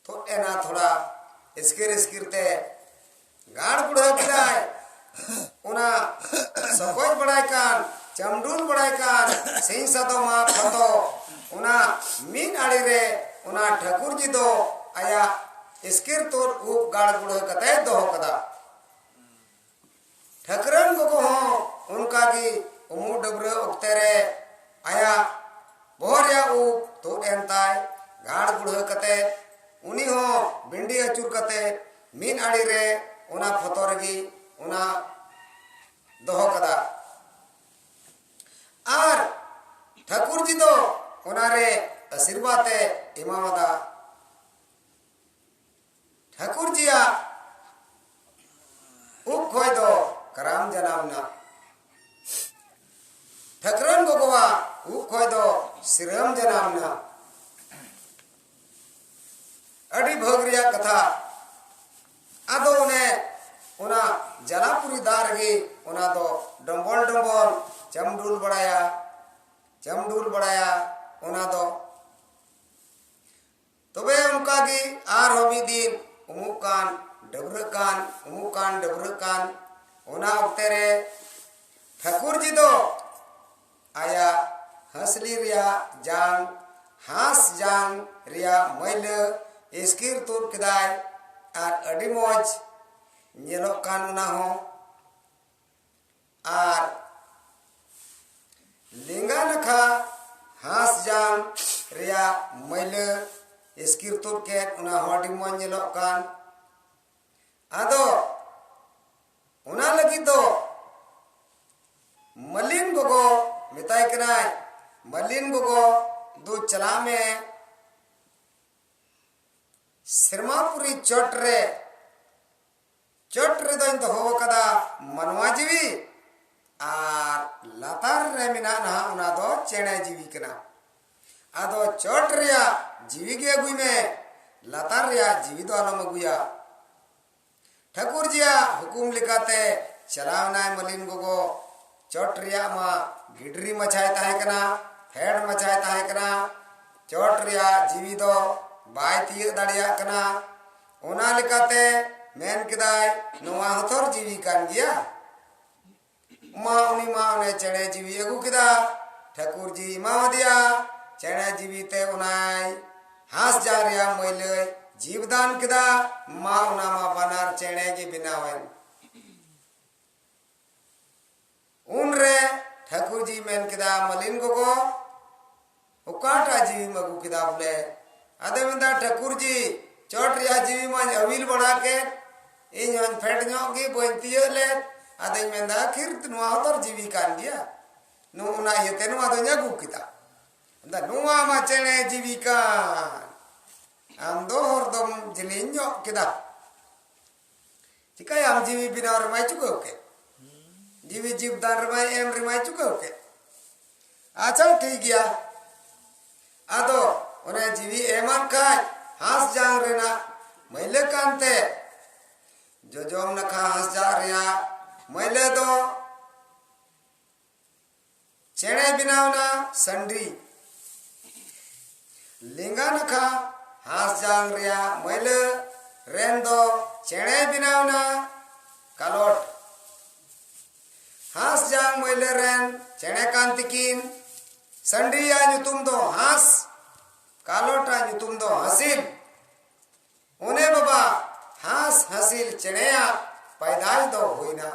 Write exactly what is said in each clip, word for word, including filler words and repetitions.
ᱛᱩᱫ ᱮᱱᱟ ᱛᱷᱚᱲᱟ ᱤᱥᱠᱤᱨ ᱤᱥᱠᱤᱨ ᱛᱮ᱾ ᱜᱟᱲ ᱵᱩᱲᱦᱟᱹ ᱠᱮᱫᱟᱭ ᱚᱱᱟ ᱥᱚᱠᱚᱡ ᱵᱟᱲᱟᱭ ᱠᱟᱱ, ᱪᱟᱢᱰᱩᱞ ᱵᱟᱲᱟᱭ ᱠᱟᱱ ᱥᱤᱧ ᱥᱟᱫᱚᱢᱟᱜ ᱯᱷᱚᱛᱚ ᱚᱱᱟ ᱢᱤᱫ ᱟᱲᱮ ᱨᱮ ᱚᱱᱟ ᱴᱷᱟᱹᱠᱩᱨ ᱡᱤ ᱫᱚ ᱟᱭᱟᱜ ᱤᱥᱠᱤᱨ ᱛᱩᱫ ᱩᱵ ᱜᱟᱲ ᱵᱩᱲᱦᱟᱹ ᱠᱟᱛᱮ ᱫᱚᱦᱚ ᱠᱟᱫᱟ᱾ ᱴᱷᱟᱹᱠᱨᱟᱹᱱ ᱜᱚᱜᱚ ᱦᱚᱸ ᱚᱱᱠᱟ ᱜᱮ ᱩᱢᱩᱜ ᱰᱟᱹᱵᱽᱨᱟᱹ ᱚᱠᱛᱮ ᱨᱮ ᱟᱭᱟᱜ ᱵᱚᱦᱚᱜ ᱨᱮᱭᱟᱜ ᱩᱵ ᱛᱩᱫ ᱮᱱ ᱛᱟᱭ᱾ ᱜᱟᱲ ᱵᱩᱲᱦᱟᱹ ᱠᱟᱛᱮ ᱩᱱᱤ ᱦᱚᱸ ᱵᱤᱱᱰᱤ ᱟᱹᱪᱩᱨ ᱠᱟᱛᱮ ᱢᱤᱫ ᱟᱲᱮ ᱨᱮ ᱚᱱᱟ ᱯᱷᱚᱛᱚ ᱨᱮᱜᱮ ᱚᱱᱟ ᱫᱚᱦᱚ ᱠᱟᱫᱟ᱾ ᱟᱨ ᱴᱷᱟᱹᱠᱩᱨ ᱡᱤ ᱫᱚ ᱚᱱᱟᱨᱮ ᱟᱥᱤᱨᱵᱟᱫᱽ ᱮ ᱮᱢᱟᱣᱟᱫᱟ᱾ ᱴᱷᱟᱹᱠᱩᱨ ᱡᱤᱭᱟᱜ ᱩᱵ ᱠᱷᱚᱡ ᱫᱚ ᱠᱟᱨᱟᱢ ᱡᱟᱱᱟᱢ ᱮᱱᱟ᱾ ᱴᱷᱟᱹᱠᱨᱟᱹᱱ ᱜᱚᱜᱚᱣᱟᱜ ᱩᱵ ᱠᱷᱚᱡ ᱫᱚ ᱥᱤᱨᱟᱹᱢ ᱡᱟᱱᱟᱢ ᱮᱱᱟ᱾ ᱟᱹᱰᱤ ᱵᱷᱟᱹᱜᱽ ᱨᱮᱭᱟᱜ ᱠᱟᱛᱷᱟ᱾ ᱟᱫᱚ ᱚᱱᱮ ᱚᱱᱟ ᱡᱟᱞᱟᱯᱩᱨᱤ ᱫᱟᱜ ᱨᱮᱜᱮ ᱚᱱᱟ ᱫᱚ ᱰᱚᱢᱵᱚᱞ ᱰᱚᱢᱵᱚᱞ ᱪᱟᱢᱰᱩᱞ ᱵᱟᱲᱟᱭᱟ, ᱪᱟᱢᱰᱩᱞ ᱵᱟᱲᱟᱭᱟ ᱚᱱᱟ ᱫᱚ᱾ ᱛᱚᱵᱮ ᱚᱱᱠᱟ ᱜᱮ ᱟᱨᱦᱚᱸ ᱢᱤᱫ ᱫᱤᱱ ᱩᱢᱩᱜ ᱠᱟᱱ, ᱰᱟᱹᱵᱽᱨᱟᱹᱜ ᱠᱟᱱ, ᱩᱢᱩᱜ ᱠᱟᱱ, ᱰᱟᱹᱵᱽᱨᱟᱹᱜ ᱠᱟᱱ, ᱚᱱᱟ ᱚᱠᱛᱮ ᱨᱮ ᱴᱷᱟᱹᱠᱩᱨ ᱡᱤ ᱫᱚ ᱟᱭᱟᱜ ᱦᱟᱸᱥᱞᱤ ᱨᱮᱭᱟᱜ ᱡᱟᱝ, ᱦᱟᱸᱥ ᱡᱟᱝ ᱨᱮᱭᱟᱜ ᱢᱟᱹᱭᱞᱟᱹ ᱤᱥᱠᱤᱨ ᱛᱩᱫ ᱠᱮᱫᱟᱭ᱾ ᱟᱨ ᱟᱹᱰᱤ ᱢᱚᱡᱽ ᱧᱮᱞᱚᱜ ᱠᱟᱱ ᱚᱱᱟ ᱦᱚᱸ᱾ ᱟᱨ ᱞᱮᱸᱜᱟ ᱱᱟᱠᱷᱟ ᱦᱟᱸᱥ ᱡᱟᱝ ᱨᱮᱭᱟᱜ ᱢᱟᱹᱭᱞᱟᱹ ᱤᱥᱠᱤᱨ ᱛᱩᱫ ᱠᱮᱫ, ᱚᱱᱟ ᱦᱚᱸ ᱟᱹᱰᱤ ᱢᱚᱡᱽ ᱧᱮᱞᱚᱜ ᱠᱟᱱ᱾ ᱟᱫᱚ ᱚᱱᱟ ᱞᱟᱹᱜᱤᱫ ᱫᱚ ᱢᱟᱹᱞᱤᱱ ᱜᱚᱜᱚ ᱢᱮᱛᱟᱭ ᱠᱟᱱᱟᱭ, "ᱢᱟᱹᱞᱤᱱ ᱜᱚᱜᱚ ᱫᱩ ᱪᱟᱞᱟᱜ ᱢᱮ ᱥᱮᱨᱢᱟᱯᱩᱨᱤ ᱪᱚᱴ ᱨᱮ, ᱪᱚᱴ ᱨᱮᱫᱚᱧ ᱫᱚᱦᱚ ᱟᱠᱟᱫᱟ ᱢᱟᱱᱣᱟ ᱡᱤᱣᱤ, ᱟᱨ ᱞᱟᱛᱟᱨ ᱨᱮ ᱢᱮᱱᱟᱜ ᱱᱟᱦᱟᱜ ᱚᱱᱟ ᱫᱚ ᱪᱮᱬᱮ ᱡᱤᱣᱤ ᱠᱟᱱᱟ᱾ ᱟᱫᱚ ᱪᱚᱴ ᱨᱮᱭᱟᱜ ᱡᱤᱣᱤ ᱜᱮ ᱟᱹᱜᱩᱭ ᱢᱮ, ᱞᱟᱛᱟᱨ ᱨᱮᱭᱟᱜ ᱡᱤᱣᱤ ᱫᱚ ᱟᱞᱚᱢ ᱟᱹᱜᱩᱭᱟ᱾" ᱴᱷᱟᱹᱠᱩᱨ ᱡᱤᱭᱟᱜ ᱦᱩᱠᱩᱢ ᱞᱮᱠᱟᱛᱮ ᱪᱟᱞᱟᱣ ᱮᱱᱟᱭ ᱢᱟᱹᱞᱤᱱ ᱜᱚᱜᱚ᱾ ᱪᱚᱴ ᱨᱮᱭᱟᱜ ᱢᱟ ᱜᱤᱰᱨᱤ ᱢᱟᱪᱷᱟᱭ ᱛᱟᱦᱮᱸ ᱠᱟᱱᱟ, ᱯᱷᱮᱰ ᱢᱟᱪᱷᱟᱭ ᱛᱟᱦᱮᱸ ᱠᱟᱱᱟ᱾ ᱪᱚᱴ ᱨᱮᱭᱟᱜ ᱡᱤᱣᱤ ᱫᱚ ᱵᱟᱭ ᱛᱤᱭᱟᱹᱜ ᱫᱟᱲᱮᱭᱟᱜ ᱠᱟᱱᱟ᱾ ᱚᱱᱟ ᱞᱮᱠᱟᱛᱮ ᱢᱮᱱ ᱠᱮᱫᱟᱭ, ᱱᱚᱣᱟ ᱦᱚᱸᱛᱚ ᱡᱤᱣᱤ ᱠᱟᱱ ᱜᱮᱭᱟ᱾ ᱢᱟ ᱩᱱᱤ ᱢᱟ ᱚᱱᱮ ᱪᱮᱬᱮ ᱡᱤᱣᱤ ᱟᱹᱜᱩ ᱠᱮᱫᱟ, ᱴᱷᱟᱹᱠᱩᱨ ᱡᱤᱣᱤ ᱮᱢᱟᱣᱟᱫᱮᱭᱟ᱾ ᱪᱮᱬᱮ ᱡᱤᱣᱤ ᱛᱮ ᱚᱱᱟᱭ ᱦᱟᱸᱥ ᱡᱟᱝ ᱨᱮᱭᱟᱜ ᱢᱟᱹᱭᱞᱟᱹᱭ ᱡᱤᱵᱽᱫᱟᱱ ᱠᱮᱫᱟ᱾ ᱢᱟ ᱚᱱᱟ ᱢᱟ ᱵᱟᱱᱟᱨ ᱪᱮᱬᱮ ᱜᱮ ᱵᱮᱱᱟᱣᱮᱱ᱾ ᱩᱱᱨᱮ ᱴᱷᱟᱹᱠᱩᱨ ᱡᱤᱣᱤ ᱢᱮᱱ ᱠᱮᱫᱟ, ᱢᱟᱹᱞᱤᱱ ᱜᱚᱜᱚ, ᱚᱠᱟᱴᱟᱜ ᱡᱤᱣᱤᱢ ᱟᱹᱜᱩ ᱠᱮᱫᱟ ᱵᱚᱞᱮ? ᱟᱫᱚᱭ ᱢᱮᱱᱫᱟ, ᱴᱷᱟᱹᱠᱩᱨ ᱡᱤ, ᱪᱚᱴ ᱨᱮᱭᱟᱜ ᱡᱤᱣᱤ ᱢᱟᱧ ᱟᱹᱣᱤᱞ ᱵᱟᱲᱟ ᱠᱮᱫ, ᱤᱧ ᱦᱚᱸᱧ ᱯᱷᱮᱰ ᱧᱚᱜ ᱜᱮ, ᱵᱟᱹᱧ ᱛᱤᱭᱟᱹᱜ ᱞᱮᱫ᱾ ᱟᱫᱚᱧ ᱢᱮᱱᱫᱟ, ᱟᱹᱠᱷᱤᱨ ᱱᱚᱣᱟ ᱦᱚᱸ ᱛᱚ ᱡᱤᱣᱤ ᱠᱟᱱ ᱜᱮᱭᱟ, ᱱᱚᱜᱼᱚ ᱱᱟ ᱤᱭᱟᱹᱛᱮ ᱱᱚᱣᱟ ᱫᱚᱧ ᱟᱹᱜᱩ ᱠᱮᱫᱟ᱾ ᱢᱮᱱᱫᱟ, ᱱᱚᱣᱟ ᱢᱟ ᱪᱮᱬᱮ ᱡᱤᱣᱤ ᱠᱟᱱ, ᱟᱢ ᱫᱚ ᱦᱚᱨ ᱫᱚᱢ ᱡᱤᱞᱤᱧ ᱧᱚᱜ ᱠᱮᱫᱟ᱾ ᱪᱤᱠᱟᱹᱭᱟᱢ, ᱡᱤᱣᱤ ᱵᱮᱱᱟᱣ ᱨᱮᱢᱟᱭ ᱪᱩᱠᱟᱹᱣ ᱠᱮᱫ, ᱡᱤᱣᱤ ᱡᱤᱵᱽ ᱫᱟᱱ ᱨᱮᱢᱟᱭ ᱮᱢ ᱨᱮᱢᱟᱭ ᱪᱩᱠᱟᱹᱣ ᱠᱮᱫ᱾ ᱟᱪᱪᱷᱟ, ᱴᱷᱤᱠ ᱜᱮᱭᱟ᱾ ᱟᱫᱚ ᱚᱱᱮ ᱡᱤᱣᱤ ᱮᱢᱟᱱ ᱠᱷᱟᱡ ᱦᱟᱸᱥ ᱡᱟᱝ ᱨᱮᱱᱟᱜ ᱢᱟᱹᱭᱞᱟᱹ ᱠᱟᱱᱛᱮ, ᱡᱚᱡᱚᱢ ᱱᱟᱠᱷᱟ ᱦᱟᱸᱥ ᱡᱟᱝ ᱨᱮᱭᱟᱜ ᱢᱟᱹᱭᱞᱟᱹ ᱫᱚ ᱪᱮᱬᱮ ᱵᱮᱱᱟᱣᱱᱟ ᱥᱟᱺᱰᱤ᱾ ᱞᱮᱸᱜᱟ ᱱᱟᱠᱷᱟ ᱦᱟᱸᱥ ᱡᱟᱝ ᱨᱮᱭᱟᱜ ᱢᱟᱹᱭᱞᱟᱹ ᱨᱮᱱ ᱫᱚ ᱪᱮᱬᱮ ᱵᱮᱱᱟᱣᱱᱟ ᱠᱟᱞᱚᱴ᱾ ᱦᱟᱸᱥ ᱡᱟᱝ ᱢᱟᱹᱭᱞᱟᱹ ᱨᱮᱱ ᱪᱮᱬᱮ ᱠᱟᱱ ᱛᱤᱠᱤᱱ᱾ ᱥᱟᱺᱰᱤᱭᱟᱜ ᱧᱩᱛᱩᱢ ᱫᱚ ᱦᱟᱸᱥ, ᱠᱟᱞᱚᱴᱟᱜ ᱧᱩᱛᱩᱢ ᱫᱚ ᱦᱟᱸᱥᱤᱞ᱾ ᱚᱱᱮ ᱵᱟᱵᱟ, ᱦᱟᱸᱥ ᱦᱟᱸᱥᱤᱞ ᱪᱮᱬᱮᱭᱟᱜ ᱯᱟᱭᱫᱟᱥ ᱫᱚ ᱦᱩᱭᱱᱟ,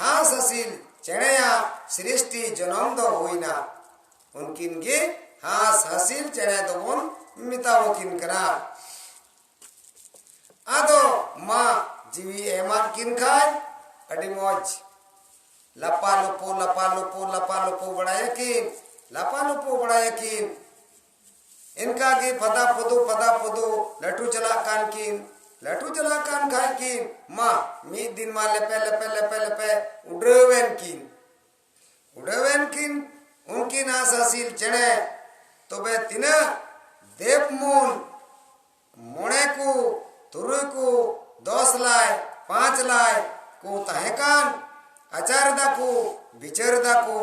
ᱦᱟᱸᱥ ᱦᱟᱸᱥᱤᱞ ᱪᱮᱬᱮᱭᱟᱜ ᱥᱨᱤᱥᱴᱤ ᱡᱚᱱᱚᱢ ᱫᱚ ᱦᱩᱭᱱᱟ᱾ ᱩᱱᱠᱤᱱ ᱜᱮ ᱦᱟᱸᱥ ᱦᱟᱸᱥᱤᱞ ᱪᱮᱬᱮ ᱫᱚᱵᱚᱱ ᱢᱮᱛᱟᱣᱟᱠᱤᱱ ᱠᱟᱱᱟ᱾ ᱟᱫᱚ ᱢᱟ, ᱡᱤᱣᱤ ᱮᱢᱟᱫ ᱠᱤᱱ ᱠᱷᱟᱡ ᱟᱹᱰᱤ ᱢᱚᱡᱽ᱾ ᱞᱟᱯᱟ ᱞᱩᱯᱩ, ᱞᱟᱯᱟ ᱞᱩᱯᱩ, ᱞᱟᱯᱟ ᱞᱩᱯᱩ ᱵᱟᱲᱟᱭᱟᱠᱤᱱ, ᱞᱟᱯᱟ ᱞᱩᱯᱩ ᱵᱟᱲᱟᱭᱟᱠᱤᱱ᱾ ᱤᱱᱠᱟ ᱜᱮ ᱯᱷᱟᱫᱟ ᱯᱷᱩᱫᱩ, ᱯᱷᱟᱫᱟ ᱯᱷᱩᱫᱩ, ᱞᱟᱹᱴᱩ ᱪᱟᱞᱟᱜ ᱠᱟᱱ ᱠᱤᱱ, ᱞᱟᱹᱴᱩ ᱪᱟᱞᱟᱜ ᱠᱟᱱ ᱠᱷᱟᱡ ᱠᱤᱱ, ᱢᱟ, ᱢᱤᱫ ᱫᱤᱱ ᱢᱟ ᱞᱮᱯᱮ, ᱞᱮᱯᱮ, ᱞᱮᱯᱮ, ᱞᱮᱯᱮ ᱩᱰᱟᱹᱣᱮᱱ ᱠᱤᱱ᱾ ᱩᱰᱟᱹᱣᱮᱱ ᱠᱤᱱ᱾ ᱩᱱᱠᱤᱱ ᱦᱟᱸᱥ ᱦᱟᱸᱥᱤᱞ ᱪᱮᱬᱮ, ᱛᱚᱵᱮ ᱛᱤᱱᱟᱹᱜ ᱫᱮᱵ ᱢᱩᱱ, ᱢᱚᱬᱮ ᱠᱚ, ᱛᱩᱨᱩᱭ ᱠᱚ, ᱫᱚᱥ ᱞᱟᱭ, ᱯᱟᱸᱪ ᱞᱟᱭ ᱠᱚ ᱛᱟᱦᱮᱸ ᱠᱟᱱ, ᱟᱪᱟᱨ ᱫᱟᱠᱚ, ᱵᱤᱪᱟᱹᱨ ᱫᱟᱠᱚ᱾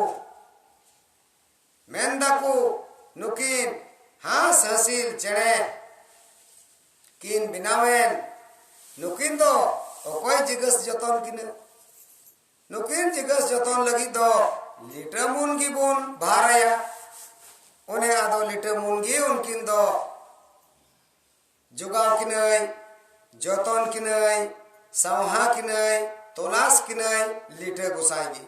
ᱢᱮᱱ ᱫᱟᱠᱚ, ᱱᱩᱠᱤᱱ ᱦᱟᱸᱥ ᱦᱟᱸᱥᱤᱞ ᱪᱮᱬᱮ ᱠᱤᱱ ᱵᱮᱱᱟᱣᱮᱱ, ᱱᱩᱠᱤᱱ ᱫᱚ ᱚᱠᱚᱭ ᱡᱤᱜᱟᱹᱥ ᱡᱚᱛᱚᱱ ᱠᱤᱱᱟ? ᱱᱩᱠᱤᱱ ᱡᱤᱜᱟᱹᱥ ᱡᱚᱛᱚᱱ ᱞᱟᱹᱜᱤᱫ ᱫᱚ ᱞᱤᱴᱟᱹ ᱢᱩᱱ ᱜᱮᱵᱚᱱ ᱵᱷᱟᱨᱟᱭᱟ᱾ ᱚᱱᱮ ᱟᱫᱚ ᱞᱤᱴᱟᱹ ᱢᱩᱱ ᱜᱮ ᱩᱱᱠᱤᱱ ᱫᱚ ᱡᱚᱜᱟᱣ ᱠᱤᱱᱟᱹᱭ, ᱡᱚᱛᱚᱱ ᱠᱤᱱᱟᱹᱭ, ᱥᱟᱶᱦᱟ ᱠᱤᱱᱟᱹᱭ, ᱛᱚᱞᱟᱥ ᱠᱤᱱᱟᱹᱭ ᱞᱤᱴᱟᱹ ᱜᱚᱸᱥᱟᱭ ᱜᱮ᱾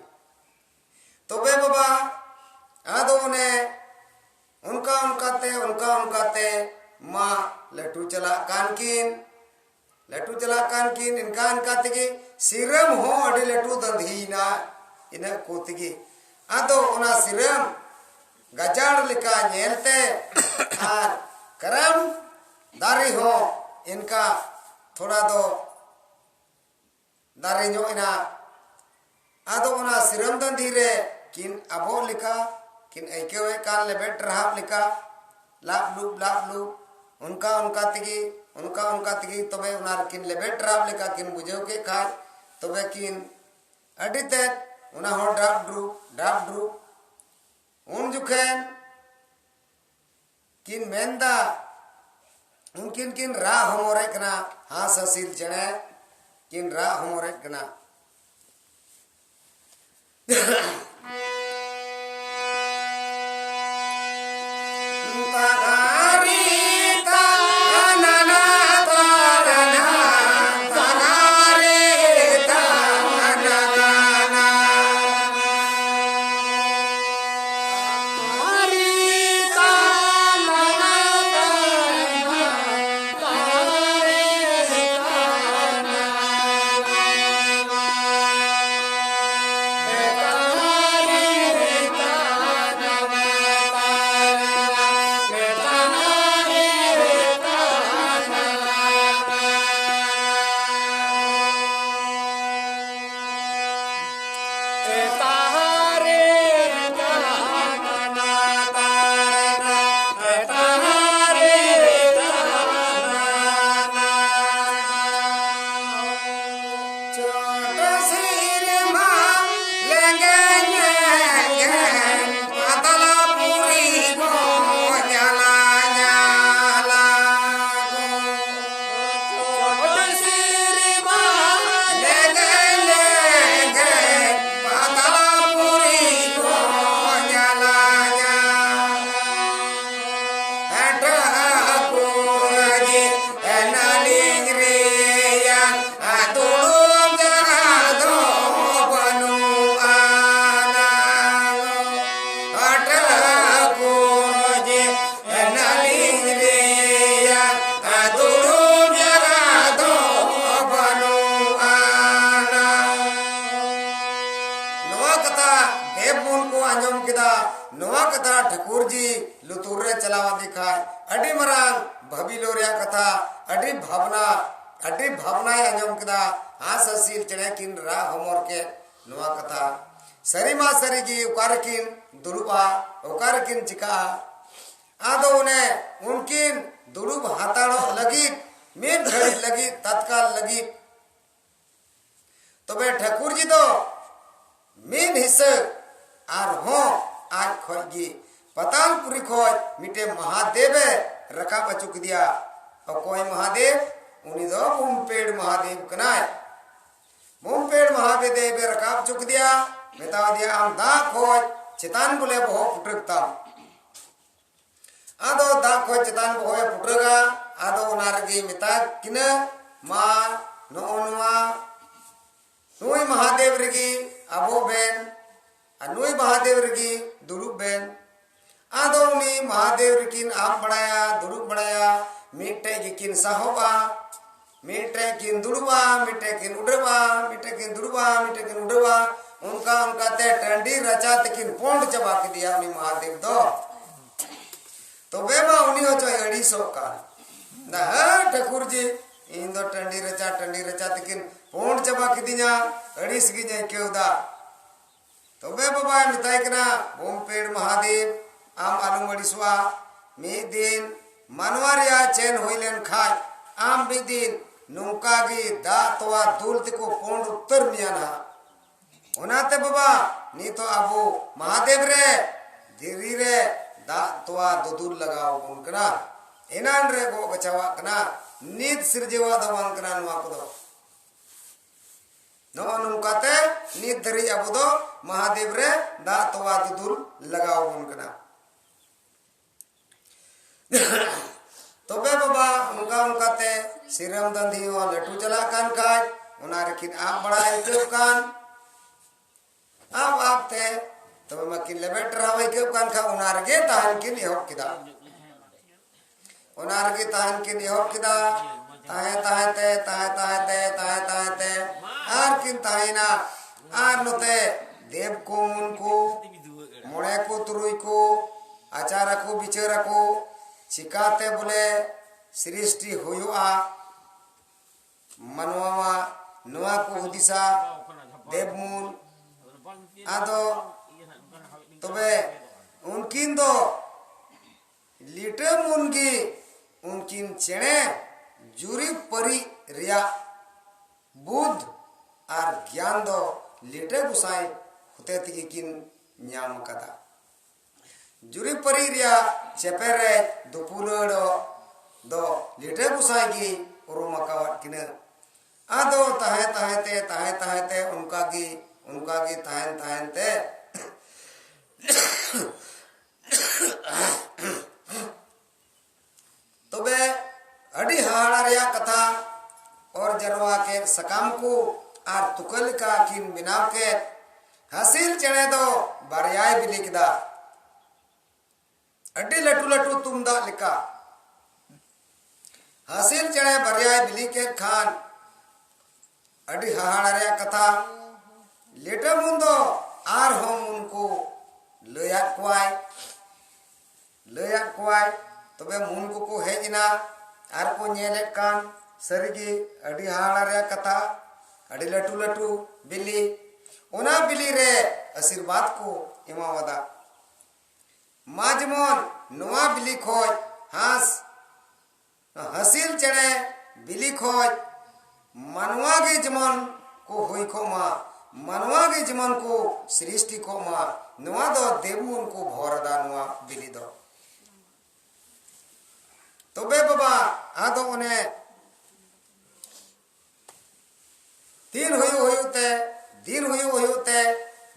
ᱛᱚᱵᱮ ᱵᱟᱵᱟ, ᱟᱫᱚ ᱚᱱᱮ ᱚᱱᱠᱟ ᱚᱱᱠᱟᱛᱮ, ᱚᱱᱠᱟ ᱚᱱᱠᱟᱛᱮ ᱢᱟ ᱞᱟᱹᱴᱩ ᱪᱟᱞᱟᱜ ᱠᱟᱱ ᱠᱤᱱ, ᱞᱟᱹᱴᱩ ᱪᱟᱞᱟᱜ ᱠᱟᱱ ᱠᱤᱱ, ᱤᱱᱠᱟ ᱤᱱᱠᱟ ᱛᱮᱜᱮ ᱥᱤᱨᱟᱹᱢ ᱦᱚᱸ ᱟᱹᱰᱤ ᱞᱟᱹᱴᱩ ᱫᱟᱹᱫᱷᱤᱭᱮᱱᱟ᱾ ᱤᱱᱟᱹ ᱠᱚ ᱛᱮᱜᱮ ᱟᱫᱚ ᱚᱱᱟ ᱥᱤᱨᱟᱹᱢ ᱜᱟᱡᱟᱲ ᱞᱮᱠᱟ ᱧᱮᱞᱛᱮ ᱟᱨ ᱠᱟᱨᱟᱢ ᱫᱟᱨᱮ ᱦᱚᱸ ᱤᱱᱠᱟ ᱛᱷᱚᱲᱟ ᱫᱚ ᱫᱟᱨᱮ ᱧᱚᱜ ᱮᱱᱟ᱾ ᱟᱫᱚ ᱚᱱᱟ ᱥᱤᱨᱟᱹᱢ ᱫᱟᱺᱫᱷᱤ ᱨᱮ ᱠᱤᱱ ᱟᱵᱚᱜ ᱞᱮᱠᱟ, ᱠᱤᱱ ᱟᱹᱭᱠᱟᱹᱣᱮᱫ ᱠᱟᱱ ᱞᱮᱵᱮᱫ ᱨᱟᱦᱟᱵ ᱞᱮᱠᱟ, ᱞᱟᱵ ᱞᱩᱵ ᱞᱟᱵ ᱞᱩᱵ, ᱚᱱᱠᱟ ᱚᱱᱠᱟ ᱛᱮᱜᱮ, ᱚᱱᱠᱟ ᱚᱱᱠᱟ ᱛᱮᱜᱮ ᱛᱚᱵᱮ ᱚᱱᱟ ᱨᱮᱠᱤᱱ ᱞᱮᱵᱮᱫ ᱨᱟᱦᱟᱵ ᱞᱮᱠᱟ ᱠᱤᱱ ᱵᱩᱡᱷᱟᱹᱣ ᱠᱮᱫ ᱠᱷᱟᱱ, ᱛᱚᱵᱮ ᱠᱤᱱ ᱟᱹᱰᱤ ᱛᱮᱫ ᱚᱱᱟ ᱦᱚᱸ ᱰᱨᱟᱯ ᱰᱨᱩᱯ ᱰᱨᱟᱯ ᱰᱨᱩᱯ᱾ ᱩᱱ ᱡᱚᱠᱷᱮᱱ ᱠᱤᱱ ᱢᱮᱱᱫᱟ, ᱩᱱᱠᱤᱱ ᱠᱤᱱ ᱨᱟᱜ ᱦᱚᱢᱚᱨᱮᱫ ᱠᱟᱱᱟ, ᱦᱟᱸᱥ ᱦᱟᱸᱥᱤᱞ ᱪᱮᱬᱮ ᱠᱤᱱ ᱨᱟᱜ ᱦᱚᱢᱚᱨᱮᱫ ᱠᱟᱱᱟ᱾ ᱱᱚᱣᱟ ᱠᱟᱛᱷᱟ ᱫᱮᱵ ᱢᱚᱱ ᱠᱚ ᱟᱸᱡᱚᱢ ᱠᱮᱫᱟ᱾ ᱱᱚᱣᱟ ᱠᱟᱛᱷᱟ ᱴᱷᱟᱹᱠᱩᱨ ᱡᱤ ᱞᱩᱛᱩᱨ ᱨᱮ ᱪᱟᱞᱟᱣ ᱟᱫᱮ ᱠᱷᱟᱡ ᱟᱹᱰᱤ ᱢᱟᱨᱟᱝ ᱵᱷᱟᱹᱵᱤᱞᱳ ᱨᱮᱭᱟᱜ ᱠᱟᱛᱷᱟ, ᱟᱹᱰᱤ ᱵᱷᱟᱵᱽᱱᱟ, ᱟᱹᱰᱤ ᱵᱷᱟᱵᱽᱱᱟᱭ ᱟᱸᱡᱚᱢ ᱠᱮᱫᱟ᱾ ᱦᱟᱸᱥ ᱦᱟᱹᱥᱤᱞ ᱪᱮᱬᱮ ᱠᱤᱱ ᱨᱟᱜ ᱦᱚᱢᱚᱨ ᱠᱮᱫ ᱱᱚᱣᱟ ᱠᱟᱛᱷᱟ᱾ ᱥᱟᱹᱨᱤ ᱢᱟ ᱥᱟᱹᱨᱤ ᱜᱮ, ᱚᱠᱟ ᱨᱮᱠᱤᱱ ᱫᱩᱲᱩᱵᱼᱟ, ᱚᱠᱟ ᱨᱮᱠᱤᱱ ᱪᱤᱠᱟᱹᱜᱼᱟ? ᱟᱫᱚ ᱚᱱᱮ ᱩᱱᱠᱤᱱ ᱫᱩᱲᱩᱵ ᱦᱟᱛᱟᱲᱚᱜ ᱞᱟᱹᱜᱤᱫ, ᱢᱤᱫ ᱜᱷᱟᱹᱲᱤᱡ ᱞᱟᱹᱜᱤᱫ, ᱛᱟᱛᱠᱟᱞ ᱞᱟᱹᱜᱤᱫ, ᱛᱚᱵᱮ ᱴᱷᱟᱹᱠᱩᱨ ᱡᱤ ᱫᱚ ᱢᱤᱫ ᱦᱤᱥᱟᱹ ᱟᱨᱦᱚᱸ ᱟᱡ ᱠᱷᱚᱡ ᱜᱮ ᱯᱟᱛᱟᱞᱯᱩᱨᱤ ᱠᱷᱚᱡ ᱢᱤᱫᱴᱮᱱ ᱢᱟᱦᱟᱫᱮᱵ ᱮ ᱨᱟᱠᱟᱵ ᱦᱚᱪᱚ ᱠᱮᱫᱮᱭᱟ᱾ ᱚᱠᱚᱭ ᱢᱟᱦᱟᱫᱮᱵ? ᱩᱱᱤ ᱫᱚ ᱵᱩᱢᱯᱮᱲ ᱢᱟᱦᱟᱫᱮᱵ ᱠᱟᱱᱟᱭ᱾ ᱵᱩᱢᱯᱮᱲ ᱢᱟᱦᱟᱫᱮᱵ ᱮ ᱨᱟᱠᱟᱵ ᱦᱚᱪᱚ ᱠᱮᱫᱮᱭᱟ, ᱢᱮᱛᱟ ᱫᱮᱭᱟ, "ᱟᱢ ᱫᱟᱜ ᱠᱷᱚᱡ ᱪᱮᱛᱟᱱ ᱵᱚᱞᱮ ᱵᱚᱦᱚᱜ ᱯᱩᱴᱟᱹᱠ ᱛᱟᱢ᱾" ᱟᱫᱚ ᱫᱟᱜ ᱠᱷᱚᱡ ᱪᱮᱛᱟᱱ ᱵᱚᱦᱚᱜ ᱮ ᱯᱩᱴᱟᱹᱜᱟ᱾ ᱟᱫᱚ ᱚᱱᱟ ᱨᱮᱜᱮ ᱢᱮᱛᱟ ᱠᱤᱱᱟᱹ, "ᱢᱟ, ᱱᱚᱜᱼᱚ ᱱᱚᱣᱟ, ᱱᱩᱭ ᱢᱟᱦᱟᱫᱮᱵ ᱨᱮᱜᱮ ᱟᱵᱚᱜ ᱵᱮᱱ, ᱟᱨ ᱱᱩᱭ ᱢᱟᱦᱟᱫᱮᱵ ᱨᱮᱜᱮ ᱫᱩᱲᱩᱵ ᱵᱮᱱ᱾" ᱟᱫᱚ ᱩᱱᱤ ᱢᱟᱦᱟᱫᱮᱵ ᱨᱮᱠᱤᱱ ᱟᱵ ᱵᱟᱲᱟᱭᱟ, ᱫᱩᱲᱩᱵ ᱵᱟᱲᱟᱭᱟ, ᱢᱤᱫᱴᱮᱡ ᱜᱮᱠᱤᱱ ᱥᱟᱦᱚᱵᱼᱟ, ᱢᱤᱫᱴᱮᱡ ᱠᱤᱱ ᱫᱩᱲᱩᱵᱼᱟ, ᱢᱤᱫᱴᱮᱡ ᱠᱤᱱ ᱩᱰᱟᱹᱣᱼᱟ, ᱢᱤᱫᱴᱮᱡ ᱠᱤᱱ ᱫᱩᱲᱩᱵᱼᱟ, ᱢᱤᱫᱴᱮᱡ ᱠᱤᱱ ᱩᱰᱟᱹᱣᱼᱟ᱾ ᱚᱱᱠᱟ ᱚᱱᱠᱟᱛᱮ ᱴᱟᱺᱰᱤ ᱨᱟᱪᱟ ᱛᱮᱠᱤᱱ ᱯᱚᱸᱰ ᱪᱟᱵᱟ ᱠᱮᱫᱮᱭᱟ ᱩᱱᱤ ᱢᱟᱦᱟᱫᱮᱵ ᱫᱚ᱾ ᱛᱚᱵᱮ ᱢᱟ ᱩᱱᱤ ᱦᱚᱸ ᱪᱚᱭ ᱟᱹᱲᱤᱥᱚᱜ ᱠᱟᱱ᱾ ᱫᱟ, ᱦᱮᱸ, ᱴᱷᱟᱹᱠᱩᱨ ᱡᱤ, ᱤᱧ ᱫᱚ ᱴᱟᱺᱰᱤ ᱨᱟᱪᱟ, ᱴᱟᱺᱰᱤ ᱨᱟᱪᱟ ᱛᱮᱠᱤᱱ ᱯᱚᱸᱰ ᱪᱟᱵᱟ ᱠᱤᱫᱤᱧᱟ, ᱟᱹᱲᱤᱥ ᱜᱤᱧ ᱟᱹᱭᱠᱟᱹᱣ ᱫᱟ᱾ ᱛᱚᱵᱮ ᱵᱟᱵᱟᱭ ᱢᱮᱛᱟᱭ ᱠᱟᱱᱟ, "ᱵᱳᱢᱯᱮᱲ ᱢᱟᱦᱟᱫᱮᱵ, ᱟᱢ ᱟᱞᱚᱢ ᱟᱹᱲᱤᱥᱚᱜᱼᱟ᱾ ᱢᱤᱫ ᱫᱤᱱ ᱢᱟᱱᱣᱟ ᱨᱮᱭᱟᱜ ᱪᱮᱱ ᱦᱩᱭ ᱞᱮᱱ ᱠᱷᱟᱡ, ᱟᱢ ᱢᱤᱫ ᱫᱤᱱ ᱱᱚᱝᱠᱟ ᱜᱮ ᱫᱟᱜ ᱛᱚᱣᱟ ᱫᱩᱞ ᱛᱮᱠᱚ ᱯᱚᱸᱰ ᱩᱛᱟᱹᱨ ᱢᱮᱭᱟ ᱱᱟᱦᱟᱜ᱾ ᱚᱱᱟᱛᱮ ᱵᱟᱵᱟ, ᱱᱤᱛᱚᱜ ᱟᱵᱚ ᱢᱟᱦᱟᱫᱮᱵ ᱨᱮ ᱫᱷᱤᱨᱤ ᱨᱮ ᱫᱟᱜ ᱛᱚᱣᱟ ᱫᱩᱫᱩᱞ ᱞᱟᱜᱟᱣ ᱟᱵᱚᱱ ᱠᱟᱱᱟ᱾ ᱮᱱᱟᱱ ᱨᱮ ᱜᱚᱜ ᱜᱟᱪᱷᱟᱣᱟᱜ ᱠᱟᱱᱟ, ᱱᱤᱛ ᱥᱤᱨᱡᱟᱹᱣᱟᱜ ᱫᱚ ᱵᱟᱝ ᱠᱟᱱᱟ ᱱᱚᱣᱟ ᱠᱚᱫᱚ᱾" ᱱᱚᱜᱼᱚ ᱱᱚᱝᱠᱟᱛᱮ ᱱᱤᱛ ᱫᱷᱟᱹᱨᱤᱡ ᱟᱵᱚ ᱫᱚ ᱢᱟᱦᱟᱫᱮᱵ ᱨᱮ ᱫᱟᱜ ᱛᱚᱣᱟ ᱫᱩᱫᱩᱞ ᱞᱟᱜᱟᱣ ᱟᱵᱚᱱ ᱠᱟᱱᱟ᱾ ᱛᱚᱵᱮ ᱵᱟᱵᱟ, ᱚᱱᱠᱟ ᱚᱱᱠᱟᱛᱮ ᱥᱤᱨᱟᱹᱢ ᱫᱟᱺᱫᱷᱤ ᱦᱚᱸ ᱞᱟᱹᱴᱩ ᱪᱟᱞᱟᱜ ᱠᱟᱱ ᱠᱷᱟᱡ, ᱚᱱᱟ ᱨᱮᱠᱤᱱ ᱟᱵ ᱵᱟᱲᱟ ᱟᱹᱭᱠᱟᱹᱣ ᱠᱟᱱ, ᱟᱵ ᱟᱵ ᱛᱮ ᱛᱚᱵᱮ ᱢᱟᱠᱤᱱ ᱞᱮᱵᱮᱫ ᱴᱟᱨᱦᱟᱣ ᱟᱹᱭᱠᱟᱹᱣ ᱠᱟᱱ ᱠᱷᱟᱡ, ᱚᱱᱟ ᱨᱮᱜᱮ ᱛᱟᱦᱮᱱ ᱠᱤᱱ ᱮᱦᱚᱵ ᱠᱮᱫᱟ᱾ ᱚᱱᱟ ᱨᱮᱜᱮ ᱛᱟᱦᱮᱱ ᱠᱤᱱ ᱮᱦᱚᱵ ᱠᱮᱫᱟ᱾ ᱛᱟᱦᱮᱸ ᱛᱟᱦᱮᱸ ᱛᱮ, ᱛᱟᱦᱮᱸ ᱛᱟᱦᱮᱸ ᱛᱮ, ᱛᱟᱦᱮᱸ ᱛᱟᱦᱮᱸ ᱛᱮ ᱟᱨ ᱠᱤᱱ ᱛᱟᱦᱮᱸᱭᱮᱱᱟ᱾ ᱟᱨ ᱱᱚᱛᱮ ᱫᱮᱵ ᱠᱚ ᱢᱩᱱ ᱠᱚ, ᱢᱚᱬᱮ ᱠᱚ ᱛᱩᱨᱩᱭ ᱠᱚ, ᱟᱪᱟᱨ ᱟᱠᱚ ᱵᱤᱪᱟᱹᱨ ᱟᱠᱚ, ᱪᱤᱠᱟᱛᱮ ᱵᱚᱞᱮ ᱥᱨᱤᱥᱴᱤ ᱦᱩᱭᱩᱜᱼᱟ, ᱢᱟᱱᱣᱟ ᱢᱟ ᱱᱚᱣᱟ ᱠᱚ ᱦᱩᱫᱤᱥᱟ ᱫᱮᱵ ᱢᱩᱱ᱾ ᱟᱫᱚ ᱛᱚᱵᱮ ᱩᱱᱠᱤᱱ ᱫᱚ ᱞᱤᱴᱟᱹ ᱢᱩᱱ ᱜᱮ ᱩᱱᱠᱤᱱ ᱪᱮᱬᱮ ᱡᱩᱨᱤ ᱯᱟᱹᱨᱤ ᱨᱮᱭᱟᱜ ᱵᱩᱫᱷ ᱟᱨ ᱜᱮᱭᱟᱱ ᱫᱚ ᱞᱤᱴᱟᱹ ᱜᱚᱸᱥᱟᱭ ᱦᱚᱛᱮ ᱛᱮᱜᱮ ᱠᱤᱱ ᱧᱟᱢ ᱟᱠᱟᱫᱟ᱾ ᱡᱩᱨᱤᱯᱟᱹᱨᱤ ᱨᱮᱭᱟᱜ ᱪᱮᱯᱮᱨ ᱨᱮ ᱫᱩᱯᱩᱞᱟᱹᱲᱚᱜ ᱫᱚ ᱞᱤᱴᱟᱹ ᱜᱚᱸᱥᱟᱭ ᱜᱮ ᱩᱨᱩᱢ ᱟᱠᱟᱣᱟᱫ ᱠᱤᱱᱟᱹ᱾ ᱟᱫᱚ ᱛᱟᱦᱮᱸ ᱛᱟᱦᱮᱸ ᱛᱮ, ᱛᱟᱦᱮᱸ ᱛᱟᱦᱮᱸ ᱛᱮ ᱚᱱᱠᱟ ᱜᱮ, ᱚᱱᱠᱟ ᱜᱮ ᱛᱟᱦᱮᱸᱱ ᱛᱟᱦᱮᱸᱱ ᱛᱮ ᱛᱚᱵᱮ ᱟᱹᱰᱤ ᱦᱟᱦᱟᱲᱟ ᱨᱮᱭᱟᱜ ᱠᱟᱛᱷᱟ, ᱚᱨ ᱡᱟᱨᱣᱟ ᱠᱮᱫ ᱥᱟᱠᱟᱢ ᱠᱚ ᱟᱨ ᱛᱩᱠᱟᱹ ᱞᱮᱠᱟ ᱠᱤᱱ ᱵᱮᱱᱟᱣ ᱠᱮᱫ᱾ ᱦᱟᱹᱥᱤᱞ ᱪᱮᱬᱮ ᱫᱚ ᱵᱟᱨᱭᱟᱭ ᱵᱤᱞᱤ ᱠᱮᱫᱟ, ᱟᱹᱰᱤ ᱞᱟᱹᱴᱩ ᱞᱟᱹᱴᱩ ᱛᱩᱢᱫᱟᱜ ᱞᱮᱠᱟ᱾ ᱦᱟᱹᱥᱤᱞ ᱪᱮᱬᱮ ᱵᱟᱨᱭᱟᱭ ᱵᱤᱞᱤ ᱠᱮᱫ ᱠᱷᱟᱱ ᱟᱹᱰᱤ ᱦᱟᱦᱟᱲᱟ ᱨᱮᱭᱟᱜ ᱠᱟᱛᱷᱟ᱾ ᱞᱤᱴᱟᱹ ᱢᱩᱱ ᱫᱚ ᱟᱨᱦᱚᱸ ᱩᱱᱠᱩ ᱞᱟᱹᱭᱟᱫ ᱠᱚᱣᱟᱭ, ᱞᱟᱹᱭᱟᱫ ᱠᱚᱣᱟᱭ᱾ ᱛᱚᱵᱮ ᱢᱩᱱ ᱠᱚᱠᱚ ᱦᱮᱡ ᱮᱱᱟ ᱟᱨ ᱠᱚ ᱧᱮᱞᱮᱫ ᱠᱟᱱ, ᱥᱟᱹᱨᱤᱜᱮ ᱟᱹᱰᱤ ᱦᱟᱦᱟᱲᱟ ᱨᱮᱭᱟᱜ ᱠᱟᱛᱷᱟ, ᱟᱹᱰᱤ ᱞᱟᱹᱴᱩ ᱞᱟᱹᱴᱩ ᱵᱤᱞᱤ᱾ ᱚᱱᱟ ᱵᱤᱞᱤ ᱨᱮ ᱟᱥᱤᱨᱵᱟᱫᱽ ᱠᱚ ᱮᱢᱟᱣᱟᱫᱟ᱾ ᱢᱟ ᱡᱮᱢᱚᱱ ᱱᱚᱣᱟ ᱵᱤᱞᱤ ᱠᱷᱚᱡ ᱦᱟᱸᱥ ᱦᱟᱹᱥᱤᱞ ᱪᱮᱬᱮ ᱵᱤᱞᱤ ᱠᱷᱚᱡ ᱢᱟᱱᱣᱟ ᱜᱮ ᱡᱮᱢᱚᱱ ᱠᱚ ᱦᱩᱭ ᱠᱚᱜ ᱢᱟ, ᱢᱟᱱᱣᱟ ᱜᱮ ᱡᱮᱢᱚᱱ ᱠᱚ ᱥᱨᱤᱥᱴᱤ ᱠᱚᱜ ᱢᱟ, ᱱᱚᱣᱟ ᱫᱚ ᱫᱮᱵ ᱢᱩᱱ ᱠᱚ ᱵᱷᱚᱨ ᱮᱫᱟ ᱱᱚᱣᱟ ᱵᱤᱞᱤ ᱫᱚ᱾ ᱛᱚᱵᱮ ᱵᱟᱵᱟ, ᱟᱫᱚ ᱚᱱᱮ ᱫᱤᱱ ᱦᱩᱭᱩᱜ ᱦᱩᱭᱩᱜ ᱛᱮ, ᱫᱤᱱ ᱦᱩᱭᱩᱜ ᱦᱩᱭᱩᱜ ᱛᱮ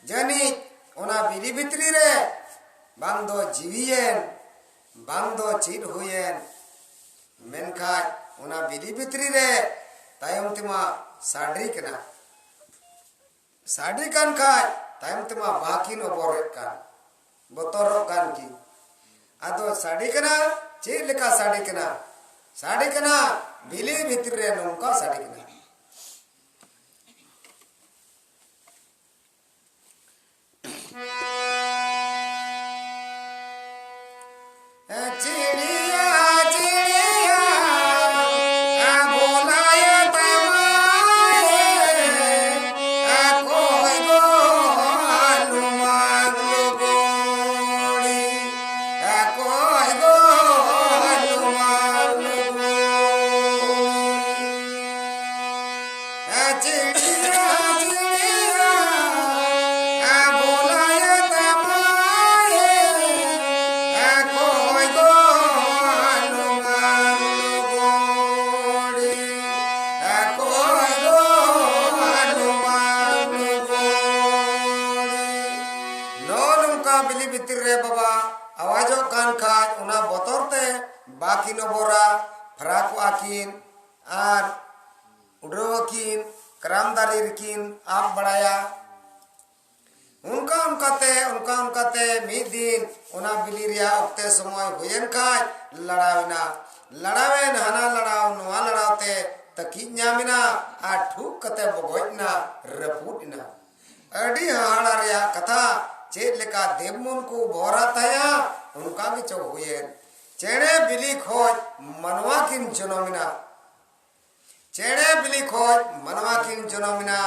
ᱡᱟᱹᱱᱤᱡ ᱚᱱᱟ ᱵᱤᱞᱤ ᱵᱷᱤᱛᱨᱤ ᱨᱮ ᱵᱟᱝ ᱫᱚ ᱡᱤᱣᱤᱭᱮᱱ, ᱵᱟᱝ ᱫᱚ ᱪᱮᱫ ᱦᱩᱭᱮᱱ, ᱢᱮᱱᱠᱷᱟᱡ ᱚᱱᱟ ᱵᱤᱞᱤ ᱵᱷᱤᱛᱨᱤ ᱨᱮ ᱛᱟᱭᱚᱢ ᱛᱮᱢᱟ ᱥᱟᱰᱮ ᱠᱟᱱᱟ᱾ ᱥᱟᱰᱮ ᱠᱟᱱ ᱠᱷᱟᱡ ᱛᱟᱭᱚᱢ ᱛᱮᱢᱟ ᱵᱟᱠᱤᱱ ᱚᱵᱚᱨᱮᱫ ᱠᱟᱱ, ᱵᱚᱛᱚᱨᱚᱜ ᱠᱟᱱ ᱠᱤᱱ᱾ ᱟᱫᱚ ᱥᱟᱰᱮ ᱠᱟᱱᱟ, ᱪᱮᱫ ᱞᱮᱠᱟ ᱥᱟᱰᱮ ᱠᱟᱱᱟ? ᱥᱟᱰᱮ ᱠᱟᱱᱟ, ᱵᱤᱞᱤ ᱵᱷᱤᱛᱨᱤ ᱨᱮ ᱱᱚᱝᱠᱟ ᱥᱟᱰᱮ ᱠᱟᱱᱟ᱾ ᱵᱤᱞᱤ ᱵᱷᱤᱛᱤᱨ ᱨᱮ ᱵᱟᱵᱟ ᱟᱣᱟᱡᱚᱜ ᱠᱟᱱ ᱠᱷᱟᱡ, ᱚᱱᱟ ᱵᱚᱛᱚᱨ ᱛᱮ ᱵᱟᱠᱤᱱ ᱚᱵᱚᱨᱟ, ᱯᱷᱟᱨᱟᱠᱚᱜᱼᱟ ᱠᱤᱱ ᱟᱨ ᱩᱰᱟᱹᱣ ᱟᱹᱠᱤᱱ, ᱠᱟᱨᱟᱢ ᱫᱟᱨᱮ ᱨᱮᱠᱤᱱ ᱟᱵ ᱵᱟᱲᱟᱭᱟ᱾ ᱚᱱᱠᱟ ᱚᱱᱠᱟᱛᱮ, ᱚᱱᱠᱟ ᱚᱱᱠᱟᱛᱮ ᱢᱤᱫ ᱫᱤᱱ ᱚᱱᱟ ᱵᱤᱞᱤ ᱨᱮᱭᱟᱜ ᱚᱠᱛᱮ ᱥᱚᱢᱚᱭ ᱦᱩᱭᱮᱱ ᱠᱷᱟᱡ ᱞᱟᱲᱟᱣ ᱮᱱᱟ᱾ ᱞᱟᱲᱟᱣᱮᱱ ᱦᱟᱱᱟ ᱞᱟᱲᱟᱣ ᱱᱚᱣᱟ ᱞᱟᱲᱟᱣ ᱛᱮ ᱛᱟᱹᱠᱤᱡ ᱧᱟᱢ ᱮᱱᱟ ᱟᱨ ᱴᱷᱩᱠ ᱠᱟᱛᱮ ᱵᱚᱜᱚᱡ ᱮᱱᱟ, ᱨᱟᱹᱯᱩᱫ ᱮᱱᱟ᱾ ᱟᱹᱰᱤ ᱦᱟᱦᱟᱲᱟ ᱨᱮᱭᱟᱜ ᱠᱟᱛᱷᱟ, ᱪᱮᱫ ᱞᱮᱠᱟ ᱫᱮᱵᱽᱢᱩᱱ ᱠᱚ ᱵᱚᱦᱚᱨᱟᱫ ᱛᱟᱦᱮᱸᱜᱼᱟ, ᱚᱱᱠᱟ ᱜᱮ ᱪᱚ ᱦᱩᱭᱮᱱ᱾ ᱪᱮᱬᱮ ᱵᱤᱞᱤ ᱠᱷᱚᱡ ᱢᱟᱱᱣᱟ ᱠᱤᱱ ᱡᱚᱱᱚᱢ ᱮᱱᱟ᱾ ᱪᱮᱬᱮ ᱵᱤᱞᱤ ᱠᱷᱚᱡ ᱢᱟᱱᱣᱟ ᱠᱤᱱ ᱡᱚᱱᱚᱢ ᱮᱱᱟ᱾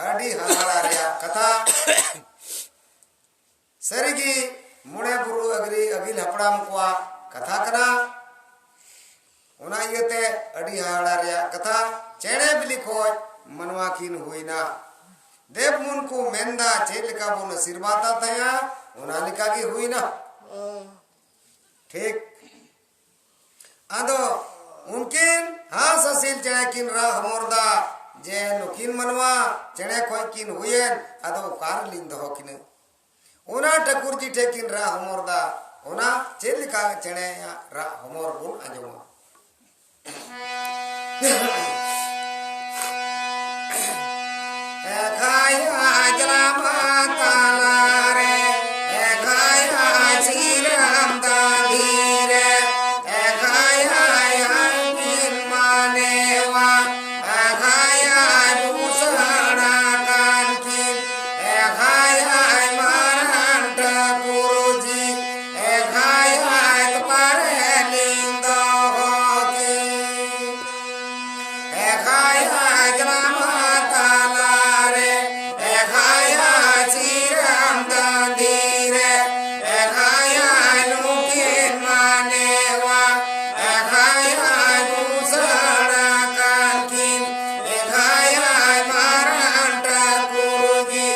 ᱟᱹᱰᱤ ᱦᱟᱦᱟᱲᱟ ᱨᱮᱭᱟᱜ ᱠᱟᱛᱷᱟ᱾ ᱥᱟᱹᱨᱤᱜᱮ ᱢᱚᱬᱮ ᱵᱩᱨᱩ ᱟᱹᱜᱤᱞ, ᱟᱹᱜᱤᱞ ᱦᱟᱯᱲᱟᱢ ᱠᱚᱣᱟᱜ ᱠᱟᱛᱷᱟ ᱠᱟᱱᱟ᱾ ᱚᱱᱟ ᱤᱭᱟᱹᱛᱮ ᱟᱹᱰᱤ ᱦᱟᱦᱟᱲᱟ ᱨᱮᱭᱟᱜ ᱠᱟᱛᱷᱟ, ᱪᱮᱬᱮ ᱵᱤᱞᱤ ᱠᱷᱚᱡ ᱢᱟᱱᱣᱟ ᱠᱤᱱ ᱦᱩᱭᱱᱟ᱾ ᱫᱮᱵᱽ ᱢᱩᱱ ᱠᱚ ᱢᱮᱱᱫᱟ, ᱪᱮᱫ ᱞᱮᱠᱟ ᱵᱚᱱ ᱟᱥᱤᱨᱵᱟᱫᱟ ᱛᱟᱦᱮᱸᱜᱼᱟ, ᱚᱱᱟ ᱞᱮᱠᱟ ᱜᱮ ᱦᱩᱭᱱᱟ᱾ ᱴᱷᱤᱠ᱾ ᱟᱫᱚ ᱩᱱᱠᱤᱱ ᱦᱟᱸᱥ ᱦᱟᱹᱥᱤᱞ ᱪᱮᱬᱮ ᱠᱤᱱ ᱨᱟᱜ ᱦᱚᱢᱚᱨ ᱫᱟ ᱡᱮ ᱱᱩᱠᱤᱱ ᱢᱟᱱᱣᱟ ᱪᱮᱬᱮ ᱠᱷᱚᱡ ᱠᱤᱱ ᱦᱩᱭᱮᱱ, ᱟᱫᱚ ᱚᱠᱟ ᱨᱮᱞᱤᱧ ᱫᱚᱦᱚ ᱠᱤᱱᱟ? ᱚᱱᱟ ᱴᱷᱟᱹᱠᱩᱨ ᱡᱤ ᱴᱷᱮᱡ ᱠᱤᱱ ᱨᱟᱜ ᱦᱚᱢᱚᱨ ᱫᱟ᱾ ᱚᱱᱟ ᱪᱮᱫ ᱞᱮᱠᱟ ᱪᱮᱬᱮᱭᱟᱜ ᱨᱟᱜ ᱦᱚᱢᱚᱨ ᱵᱚᱱ ᱟᱸᱡᱚᱢᱟ᱾ ᱮᱠᱷᱟᱭᱟ ᱡᱟᱞᱟᱢᱟ ᱛᱟᱞᱟᱨᱮ, ᱮᱠᱷᱟᱭᱟ ᱥᱤᱨᱟᱢ ᱫᱟᱸᱫᱷᱤᱨᱮ, ᱮᱠᱷᱟᱭᱟ ᱦᱟᱝᱠᱤᱱ ᱢᱟᱱᱮᱣᱟ, ᱮᱠᱷᱟᱭᱟ ᱵᱩᱥᱟᱹᱲᱟ ᱠᱟᱱᱠᱤᱱ, ᱮᱠᱷᱟᱭᱟ ᱢᱟᱨᱟᱝ ᱴᱷᱟᱹᱠᱩᱨ ᱡᱤ, ᱮᱠᱷᱟᱭᱟ ᱛᱚᱯᱟᱨᱮ ᱞᱤᱧ ᱫᱚᱦᱚ ᱠᱤᱱ᱾ ᱮᱠᱷᱟᱭᱟ ᱡᱟᱱᱟᱢ ᱛᱟᱞᱟᱨᱮ, ᱮᱠᱷᱟᱭᱟ ᱥᱤᱨᱟᱢ ᱫᱟᱸᱫᱷᱤᱨᱮ, ᱮᱠᱷᱟᱭᱟ ᱱᱩᱠᱤᱱ ᱢᱟᱱᱮᱣᱟ, ᱮᱠᱷᱟᱭᱟ ᱫᱩᱥᱟᱹᱲᱟ ᱠᱟᱱᱠᱤᱱ, ᱮᱠᱷᱟᱭᱟ ᱢᱟᱨᱟᱝ ᱴᱷᱟᱹᱠᱩᱨ ᱡᱤ,